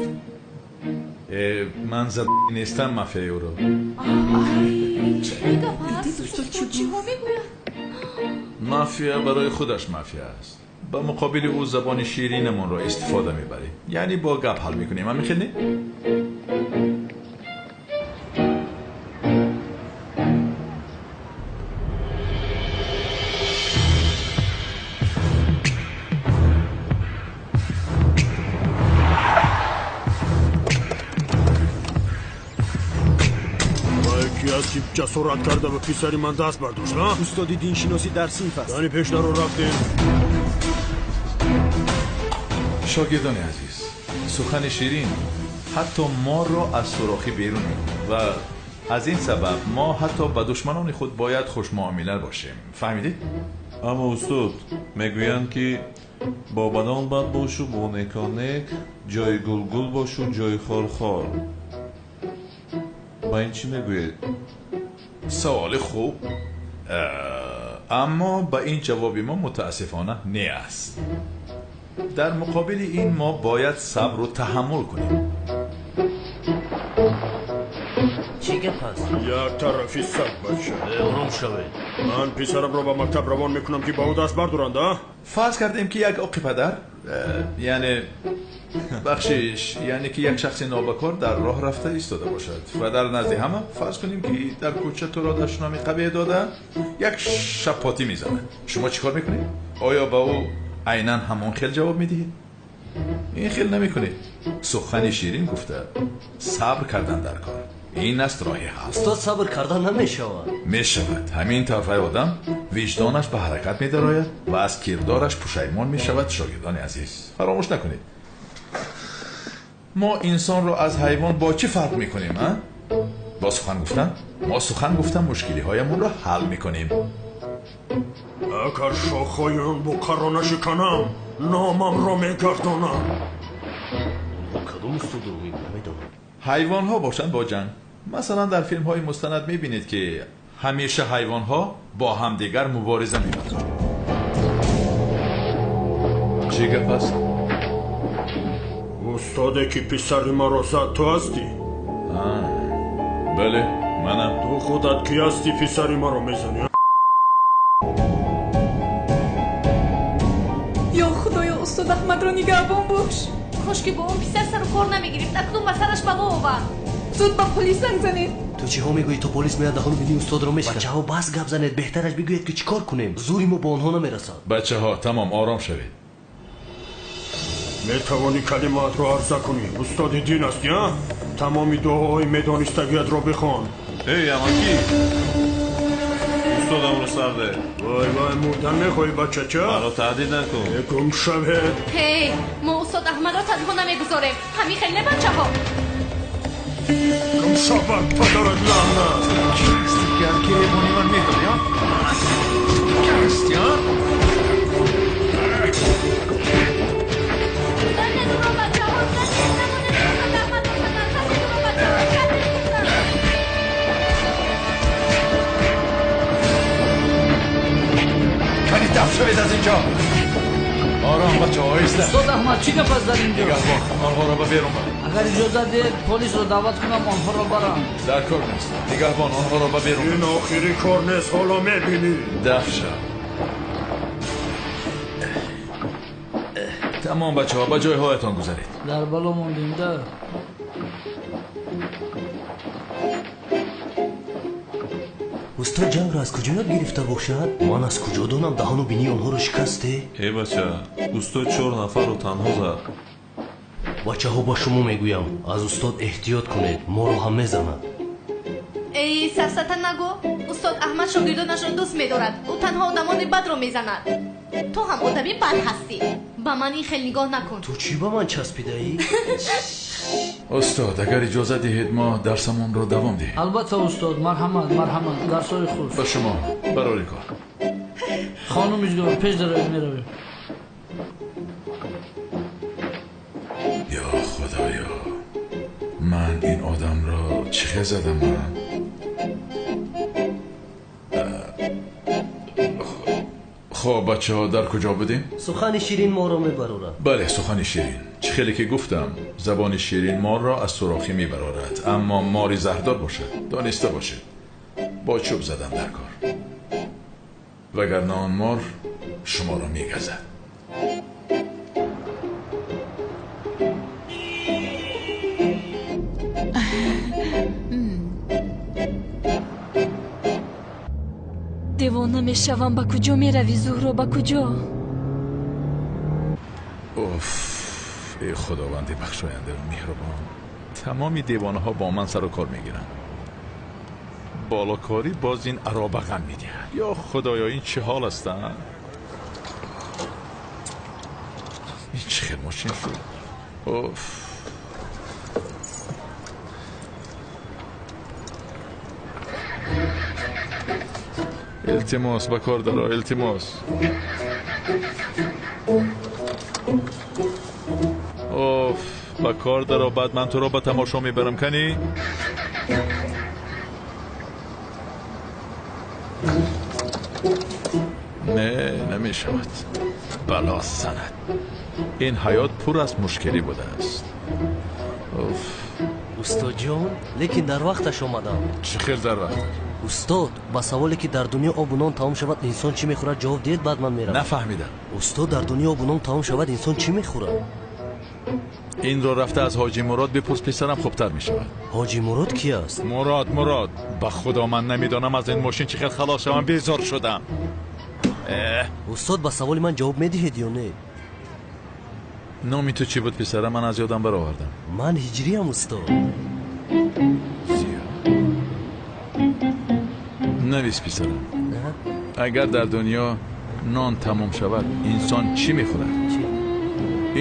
Ман зад нестам мафияи ӯро. Чӣ гап аст? Устод чиҳо мегӯяд? Мафия барои худаш мафия аст. Ба муқобили ӯ забони ширинамонро истифода мебарем. Яъне бо гап ҳал мекунем. Ҳамин хел не? Ҷасорат карда ба писари ман даст бардошт, а? Устоди диншиносӣ дар синф аст. Яъне пештарро рафтем. Шогирдони азиз, сухани ширин ҳатто моро аз сурохӣ берун мекунад ва аз ин сабаб мо ҳатто ба душманони худ бояд хушмуомила бошем. Фаҳмидед? Аммо устод, мегӯянд, ки бо бадон бад бошу, бо некон нек, ҷои гул гул бошу, ҷои хор хор. Ба ин чӣ мегӯед? Саволи хуб, аммо ба ин ҷавоби мо мутаассифона не аст. Дар муқобили ин мо бояд сабру таҳаммул кунем. Чӣ гап аст? Як тарафи саг бача. Ором шавед. Ман писарамро ба мактаб равон мекунам, ки ба ӯ даст бардоранд, а? Фарз кардем, ки як оқи падар, яъне бахшиш, яъне ки як шахси нобакор дар роҳ рафта истода бошад ва дар назди ҳама фарз кунем, ки дар кӯча туро дашноми қабеҳ дода, як шапотӣ мезанад. Шумо чӣ кор мекунед? Оё ба ӯ айнан ҳамон хел ҷавоб медиҳед? Ин хел намекунед. Сухани ширин гуфта, сабр кардан дар кор. Ин аст роҳи ҳал. Устод, сабр кардан намешавад. Мешавад. Ҳамин тавр одам виҷдонаш ба ҳаракат медарояд ва аз кирдораш пушаймон мешавад. Шогирдони азиз, фаромӯш накунед, мо инсонро аз ҳайвон бо чӣ фарқ мекунем, а? Бо сухан гуфтан? Мо сухан гуфтан мушкилиҳоямонро ҳал мекунем. Агар шохҳои он буқаро нашиканам, номамро мегардонам. Кадом устодро мегӯям? Ҳайвонҳо бошанд бо ҷанг. Масалан, дар филмҳои мустанад мебинед, ки ҳамеша ҳайвонҳо бо ҳамдигар мубориза мебаранд. Чӣ гап аст? Устоде ки писари маро зад ту ҳастӣ? Бале, манам. Ту худат кӣ ҳастӣ писари маро мезанӣ? Устод Аҳмадро нигаҳбон бош. Кош ки бо он писар сару кор намегирифт, акнун ба сараш бало овард. Зуд ба полис занг занед. Ту чиҳо мегӯӣ? То полис меяд, даҳону бинии устодро мешиканад. Бачаҳо, бас гап занед, беҳтараш бигӯед ки чӣ кор кунем. Зури мо бо онҳо намерасад. Бачаҳо, тамом, ором шавед. Метавонӣ калимаатро арза кунӣ. Устоди дин ҳастӣ, а? Тамоми дуоҳои медонистагиятро бихон. Эй, амакӣ, устодамро сар де. Вой вой, мурдан мехоҳӣ, бачача? Маро таҳдид накун. Гум шавед. Ҳей, мо устод Аҳмадро танҳо намегузорем. Ҳамин хел не, бачаҳо? Гум шавад, падарат лаънат. Ки ҳастӣ, ки аз гиребони ман медорӣ, а? Ки ҳастӣ, а? دفع شوید از اینجا. آرام بچه ها، آهسته. استاد احمد، چی گپ است در اینجا؟ نگهبان، آنها را به بیرون بر. اگر اجازه دهید پلیس را دعوت کنم آنها را برم. در کار نیست. نگهبان، آنها را به بیرون. این آخری کار نیست، حالا میبینی. دفع شو. تمام بچه ها، به جای هایتان گذارید. در بالا موندیم ده. устод ҷангро аз куҷо ёд гирифта бошад? Ман аз куҷо донам? Даҳону бинии онҳоро шикасте. Э бача, устод 4 нафарро танҳо зад. Бачаҳо, ба шумо мегӯям, аз устод эҳтиёт кунед, моро ҳам мезанад. Эй, сафсата нагӯ. Устод Аҳмад шогирдонашро дӯст медорад. Ӯ танҳо одамони бадро мезанад. Ту ҳам одами бад ҳастӣ. Ба ман ин хел нигоҳ накун. Ту чӣ ба ман часпидаӣ? Устод, агар иҷоза диҳед, мо дарсамонро давом диҳем. Албатта, устод, марҳамат, марҳамат, дарсҳои хуш. Ба шумо барори кор. Хонум Мижгон, пеш дароед, меравем. Ё худоё, ман ин одамро чӣ хел задам? Ман хоб, бачаҳо, дар куҷо будем? Сухани ширин моро мебарорад. Бале, сухани ширин. Чӣ хеле ки гуфтам, забони ширин морро аз сурохӣ мебарорад, аммо мори заҳрдор бошад, дониста бошед, бо чӯб задан дар кор, вагарна он мор шуморо мегазад. Девона мешавам. Ба куҷо меравӣ, Зуҳро, ба куҷо? Уф, эй худованди бахшояндаву меҳрубон, тамоми девонаҳо бо ман сару кор мегиранд. Болокорӣ боз ин ароба ғам медиҳад. Ё худоё, ин чӣ ҳол аст? Ин чӣ хел мошин шуд? Уф. Илтимос, ба кор даро, илтимос. Оф, ба кор даро, баъд ман туро ба тамошо мебарам, канӣ? Не, намешавад. Бало занад. Ин ҳаёт пур аз мушкилӣ будааст. Оф. Устодҷон, лекин дар вақташ омадам. Чӣ хел дар вақт? Устод, ба саволе ки дар дунё обу нон тамом шавад, инсон чӣ мехӯрад, ҷавоб диҳед, баъд ман меравам. Нафаҳмидам. Устод, дар дунё обу нон тамом шавад, инсон чӣ мехӯрад? Инро рафта аз ҳоҷи Мурод бипурс, писарам, хубтар мешавад. Ҳоҷи Мурод ки аст? Мурод, Мурод. Ба худо ман намедонам аз ин мошин чӣ хел халос шавам, безор шудам. Устод, ба саволи ман ҷавоб медиҳед ё не? Номи ту чӣ буд, писарам? Ман аз ёдам баровардам. Ман ҳиҷриям, устод. Навис, писарам, агар дар дунё нон тамом шавад, инсон чӣ мехӯрад?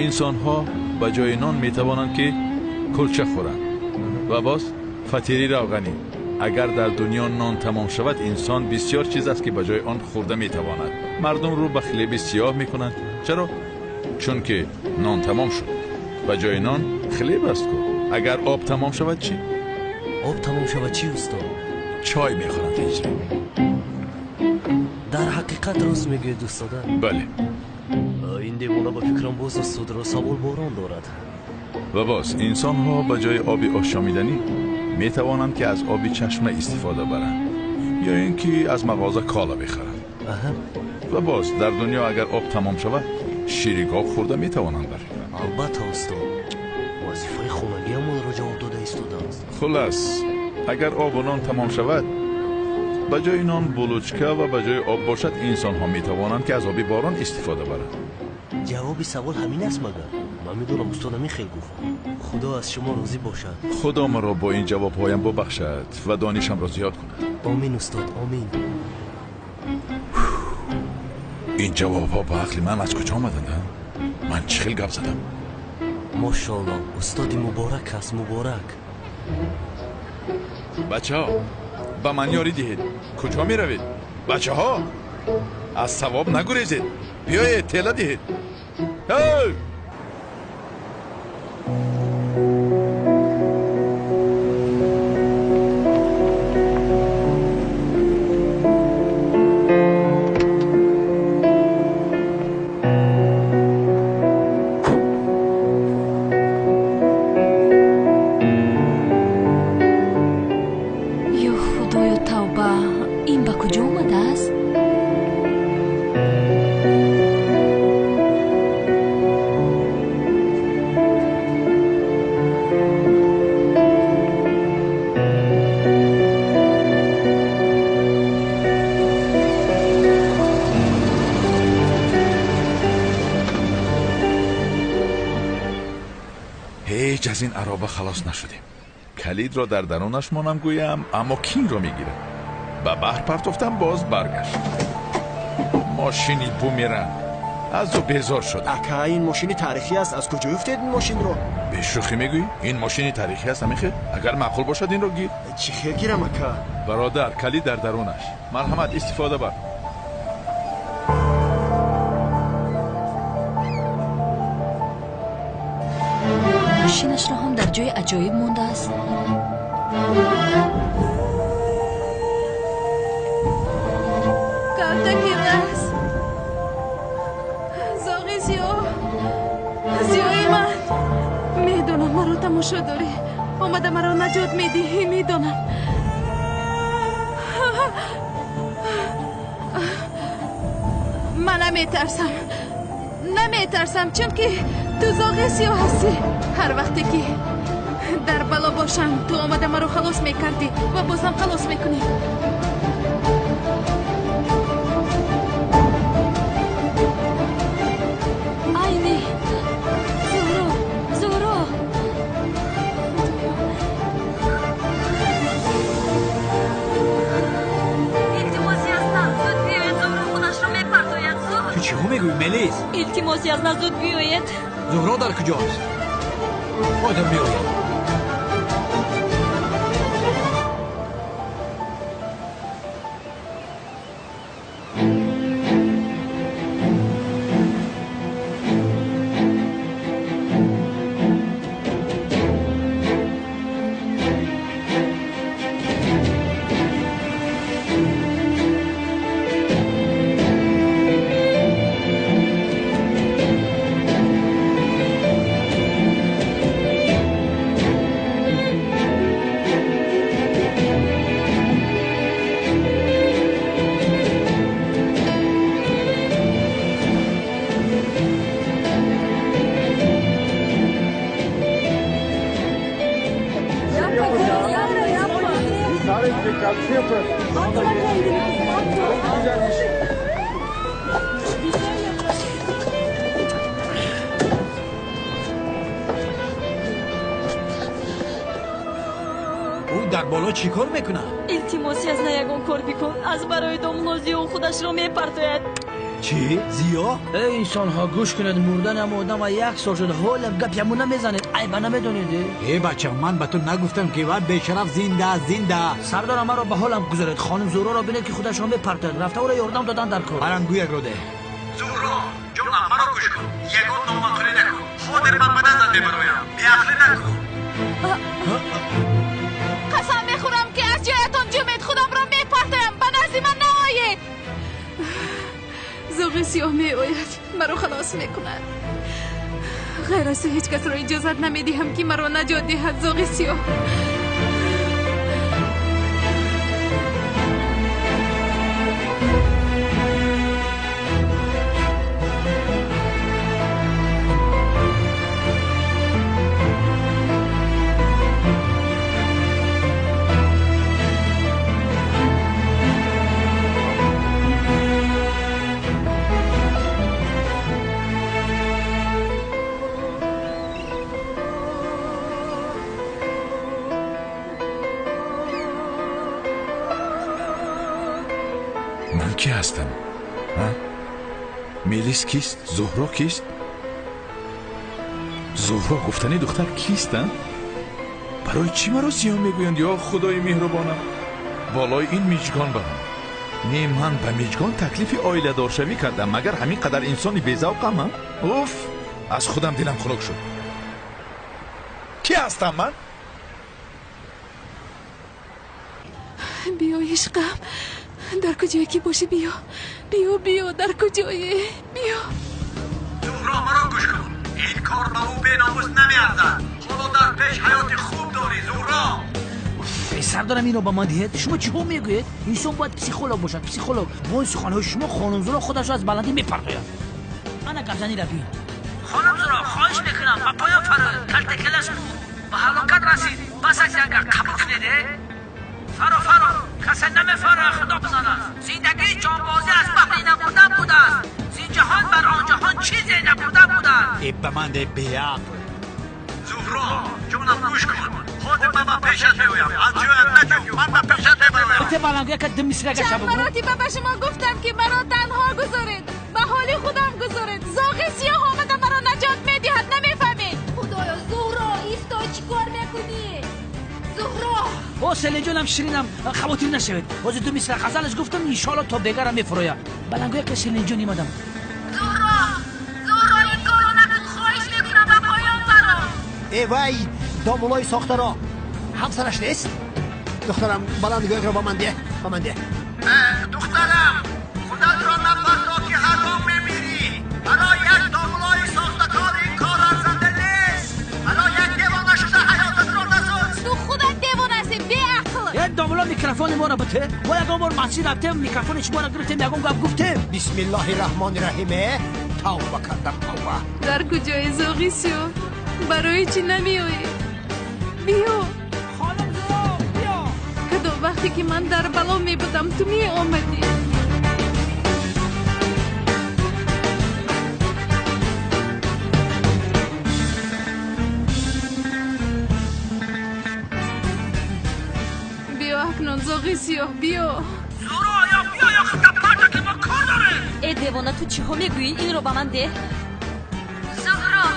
Инсонҳо ба ҷои нон метавонанд ки кулча хӯранд ва боз фатири равғанӣ. Агар дар дунё нон тамом шавад, инсон бисёр чиз аст ки ба ҷои он хӯрда метавонад. Мардум рӯ ба хлеби сиёҳ мекунанд. Чаро? Чунки нон тамом шуд. Ба ҷои нон хлеб аст ку. Агар об тамом шавад чӣ? Об тамом шавад чӣ, устод? Чой мехӯранд, ҳиҷрӣ. Дар ҳақиқат рост мегӯед, устода? Бале. Ин девона ба фикрам боз устодро саволборон дорад. Ва боз инсонҳо ба ҷои оби ошомиданӣ метавонанд ки аз оби чашма истифода баранд ё ин ки аз мағоза кола бихаранд. Ва боз дар дунё агар об тамом шавад, Шири гов хӯрда метавонанд бар фикрам. Албатта устод, вазифаи хонагиамонро ҷавоб дода истодааст. Хулас, агар обу нон тамом шавад, ба ҷои нон булучка ва ба ҷои об бошад, инсонҳо метавонанд ки аз оби борон истифода баранд. Ҷавоби савол ҳамин аст магар? Ман медонам устод ҳамин хел гуфт. Худо аз шумо розӣ бошад. Худо маро бо ин ҷавобҳоям бубахшад ва донишамро зиёд кунад. Омин устод, омин. Ин ҷавобҳо ба ақли ман аз куҷо омаданд? Ман чӣ хел гап задам? Мошоалло, устоди муборак аст, муборак. Бачаҳо, ба ман ёрӣ диҳед. Куҷо меравед? Бачаҳо, аз савоб нагурезед. Биёед, тела диҳед. Эй! Аз ин ароба халос нашудем. Калидро дар дарунаш монам гӯям, аммо кинро мегирам. Ба баҳр партофтам, боз баргашт. Мошини бумеранг. Аз ӯ безор шудам. Ака, ин мошини таърихӣ аст. Аз куҷо ёфтед ин мошинро? Бешӯхӣ мегӯӣ? Ин мошини таърихӣ аст, ҳамин хел? Агар маъқул бошад, инро гир. Чӣ хел гирам, ака? Бародар, калид дар дарунаш. Марҳамат, истифода бар. Мошинашро ҳам дар ҷои аҷоиб мондааст. Калтаки лас, зоғи сиёҳ, зиёи ман. Медонам маро тамошо дорӣ, омада маро наҷот медиҳӣ, медонам. Ман наметарсам, наметарсам, чунки ту зоғи сиёҳ ҳастӣ. Ҳар вақте ки дар бало бошам, ту омада маро халос мекардӣ ва бозам халос мекунӣ. Айни, Зуҳро, Зуҳро. Илтимоси аз на, зуд биёед, Зуҳро худашро мепартояд, зуд. Ту чиҳо мегӯӣ, Мелис? Илтимоси аз на, зуд биёед. Зуҳро дар куҷост? Ҳозир меоям. Дар боло чӣ кор мекунад? Илтимоси аз на, ягон кор бикун. Аз барои домло Зиё худашро мепартояд. Чӣ? Зиё? Эй инсонҳо, гӯш кунед, мурданам одама як сол шуд, ҳолам гап яму намезанед, айба намедонед. Э бача, ман ба ту нагуфтам ки ва бешараф зинда зинда. Сардора, маро ба ҳолам гузоред. Хонум Зуҳроро бинед ки худашро мепартояд. Рафта ӯро ёрдам додан дар кор. Барангӯякро деҳ. Зуҳро, ҷонам, маро гӯш кун. Ягон номаъқулӣ накун. Ҳозир ман ба наздат мебароям. Беақлӣ накун. Қасам мехӯрам ки аз ҷоятон ҷумед, худамро мепартоям. Ба назди ман наоед. Зоғи сиёҳ меояд, маро халос мекунад. Ғайр аз ту ҳеҷ касро иҷозат намедиҳам ки маро наҷот диҳад. Зоғи сиёҳ. Ман кӣ ҳастам? Мелис кист? Зуҳро кист? Зуҳро гуфтани духтар кист? Барои чӣ маро сиёҳ мегӯянд? Ё худои меҳрубонам, болои ин миҷгон барам. Не, ман ба миҷгон таклифи оиладоршавӣ кардам, магар ҳамин қадар инсони безавқам? Уф, аз худам дилам хунук шуд. Кӣ ҳастам ман? Биё ишқам, дар куҷое ки бошӣ биё, биё, биё, дар куҷое биё. Зуҳро, маро гӯш кун, ин кор ба ӯ беномус намеарзад. Ҳоло дар пеш ҳаёти хуб дорӣ Зуҳро. Сардорам, инро ба ман диҳед. Шумо чиҳо мегӯед? Инсон бояд психолог бошад, психолог. Бо ин суханҳои шумо хонум Зуҳро худашро аз баландӣ мепартояд. Ана гапзанира бин. Хонум Зуҳро, хоҳиш мекунам ба поён фароед. Калтакелаш ба ҳалокат расид. Бас аз ягар қабул кунед. Фаро, фаро, касе намефарояд, худо бизанад. Зиндагии ҷонбозӣ аз баҳри набурдан будааст. Зин ҷаҳон бар он ҷаҳон чизе набурдан будааст. Э ба ман де беақл. Зуҳро, ҷонам гӯш кун. Ҳозир ман ба пешат меоям. Аз ҷоят наҷӯ, ман ба пешат мебароям. Те балангӯя ка дим мисрага Чанд шаб. маротиба ба шумо гуфтам, ки маро танҳо гузоред, ба ҳоли худам гузоред. Зоғи сиёҳ омада маро наҷот медиҳад, намефаҳмед? Худоё, Зуҳро, исто, чӣ кор мекунӣ? Зуҳро! О, селинҷонам, ширинам, хавотир нашавед. Ҳозир ду мисра ғазалаш гуфтам, иншоалло то бегара мефуроя. Балангӯя ка селинҷон имадам. Зуҳро! Зуҳро, ин корро накун, хоҳиш мекунам, ба поён фаро. Э вай, домулои сохтаро ҳамсараш нест? Духтарам, баландгӯякро ба ман деҳ, ба ман деҳ. Духтарам, худатро напарто, ки ҳаром мемирӣ. Барои як домулои сохтакор ин кор арзанда нест. Барои як девона шуда ҳаётатро насоз. Ту худат девона ҳастӣ, беақл. Э домуло, микрофони моро бите. Мо ягон бор масҷид рафтем, микрофони шуморо гирифтем, ягон гап гуфтем? Бисмиллоҳи раҳмони раҳим. Тавба кардам, тавба. Дар куҷои зоғи сиёҳ? Барои чӣ намеоӣ? Биё. Хонум Зуҳро, биё. Кадом вақте ки ман дар бало мебудам, ту меомадӣ. Биё акнун, зоғи сиёҳ, биё. Зуҳро, ё биё, ё худта парто, ки мо кор дорем. Э девона, ту чиҳо мегӯӣ? Инро ба ман деҳ. Зуҳро,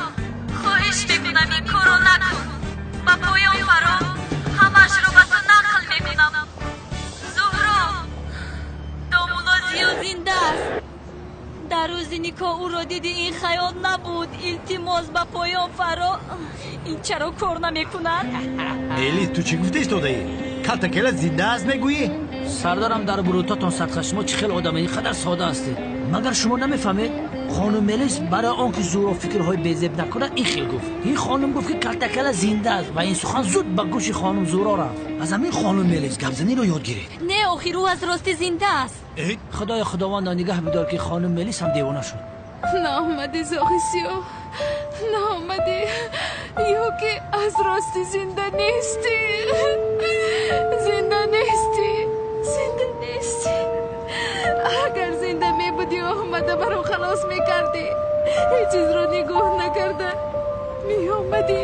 хоҳиш мекунам, ин корро накун. Ба поён фаро, ҳамаашро ба ту нақл мекунам. Зуҳро, домуло Зиё зинда аст. Дар рӯзи никоҳ ӯро диди, ин хаёл набуд. Илтимос, ба поён фаро. Ин чаро кор намекунад? Мелис, ту чӣ гуфта истодаӣ? Калтакела зинда аст мегӯӣ? Сардарам, дар бурутатон садқа, шумо чӣ хел одаме, ин қадар сода ҳастед. Магар шумо намефаҳмед? Хонум Мелис барои он ки Зуҳро фикрҳои безеб накунад, ин хел гуфт. Ин хонум гуфт, ки калтакела зинда аст, ва ин сухан зуд ба гӯши хонум Зуҳро рафт. Аз ҳамин хонум Мелис гапзаниро ёд гиред. Не, охир ӯ аз ростӣ зинда аст. Худои худовандо, нигаҳ бидор, ки хонум Мелис ҳам девона шуд. Наомадӣ, зоғи сиёҳ, наомадӣ. Ё ки аз ростӣ зинда нестӣ, зинда нестӣ, зинда нестӣ. Агар зинда мебудӣ, омада маро халос мекардӣ. Ҳеҷ чизро нигоҳ накарда меомадӣ.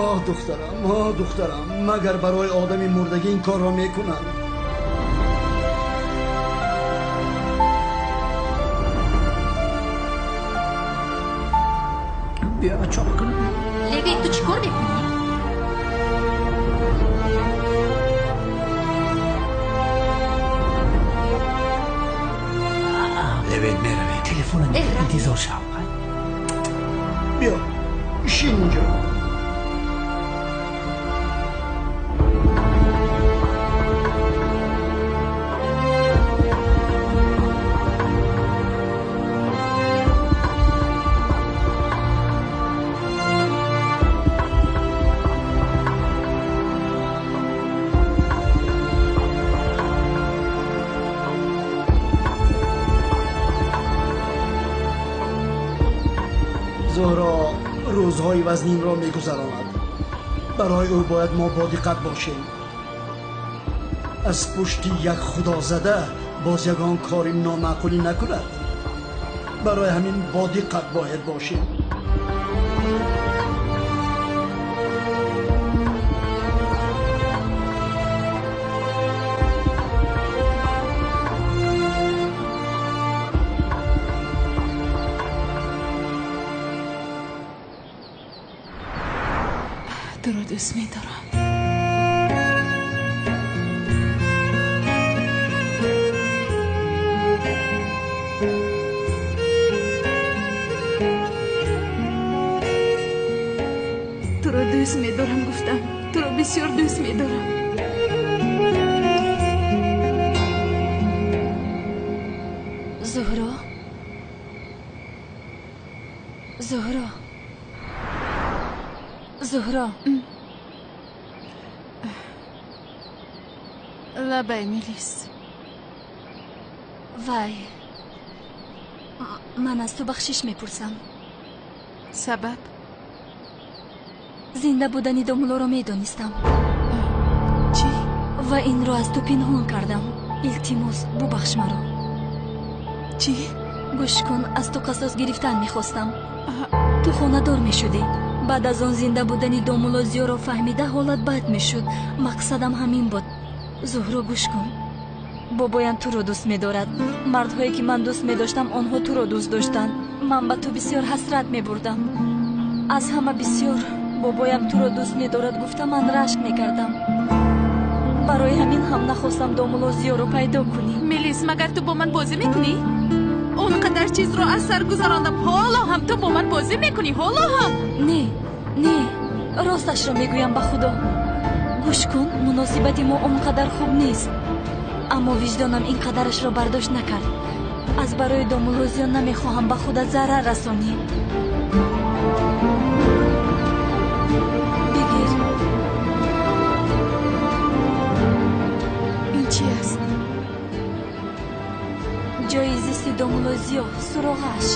Оҳ духтарам, оҳ духтарам, магар барои одами мурдагӣ ин корро мекунанд? Биё, чоқ кунам. Леви, ту чӣ кор мекунӣ? Левен, меравем. Телефона интизор шав. Биё, шин инҷо. Рӯзҳои вазнинро мегузаронад. Барои ӯ бояд мо бодиққат бошем. Аз пушти як худозада боз ягон кори номаъқулӣ накунад. Барои ҳамин бодиққат бояд бошем. Туро дӯст медорам. Туро дӯст медорам, гуфтам. Туро бисёр дӯст медорам. Зуҳро, Зуҳро, Зуҳро. Лабай, Мелис. Вай, ман аз ту бахшиш мепурсам. Сабаб? Зинда будани домулоро медонистам. Чӣ? Ва инро аз ту пинҳон кардам. Илтимос, бубахш маро. Чӣ? Гӯш кун, аз ту қасос гирифтан мехостам. Ту хонадор мешудӣ. Баъд аз он зинда будани домуло Зиёро фаҳмида ҳолат бад мешуд. Мақсадам ҳамин буд. Зуҳро, гӯш кун, бобоям туро дӯст медорад. Мардҳое ки ман дӯст медоштам, онҳо туро дӯст доштанд. Ман ба ту бисёр ҳасрат мебурдам. Аз ҳама бисёр бобоям туро дӯст медорад гуфта ман рашк мекардам. Барои ҳамин ҳам нахостам домуло Зиёро пайдо кунӣ. Мелис, магар ту бо ман бозӣ мекунӣ? Он қадар чизро аз сар гузарондам, ҳоло ҳам ту бо ман бозӣ мекунӣ? Ҳоло ҳам? Не, не, росташро мегӯям, ба худо. Гӯш кун, муносибати мо он қадар хуб нест, аммо виҷдонам ин қадарашро бардошт накард. Аз барои домуло Зиё намехоҳам ба худат зарар расонӣ. Бигир. Ин чи аст? Ҷои зисти домуло Зиё, суроғаш.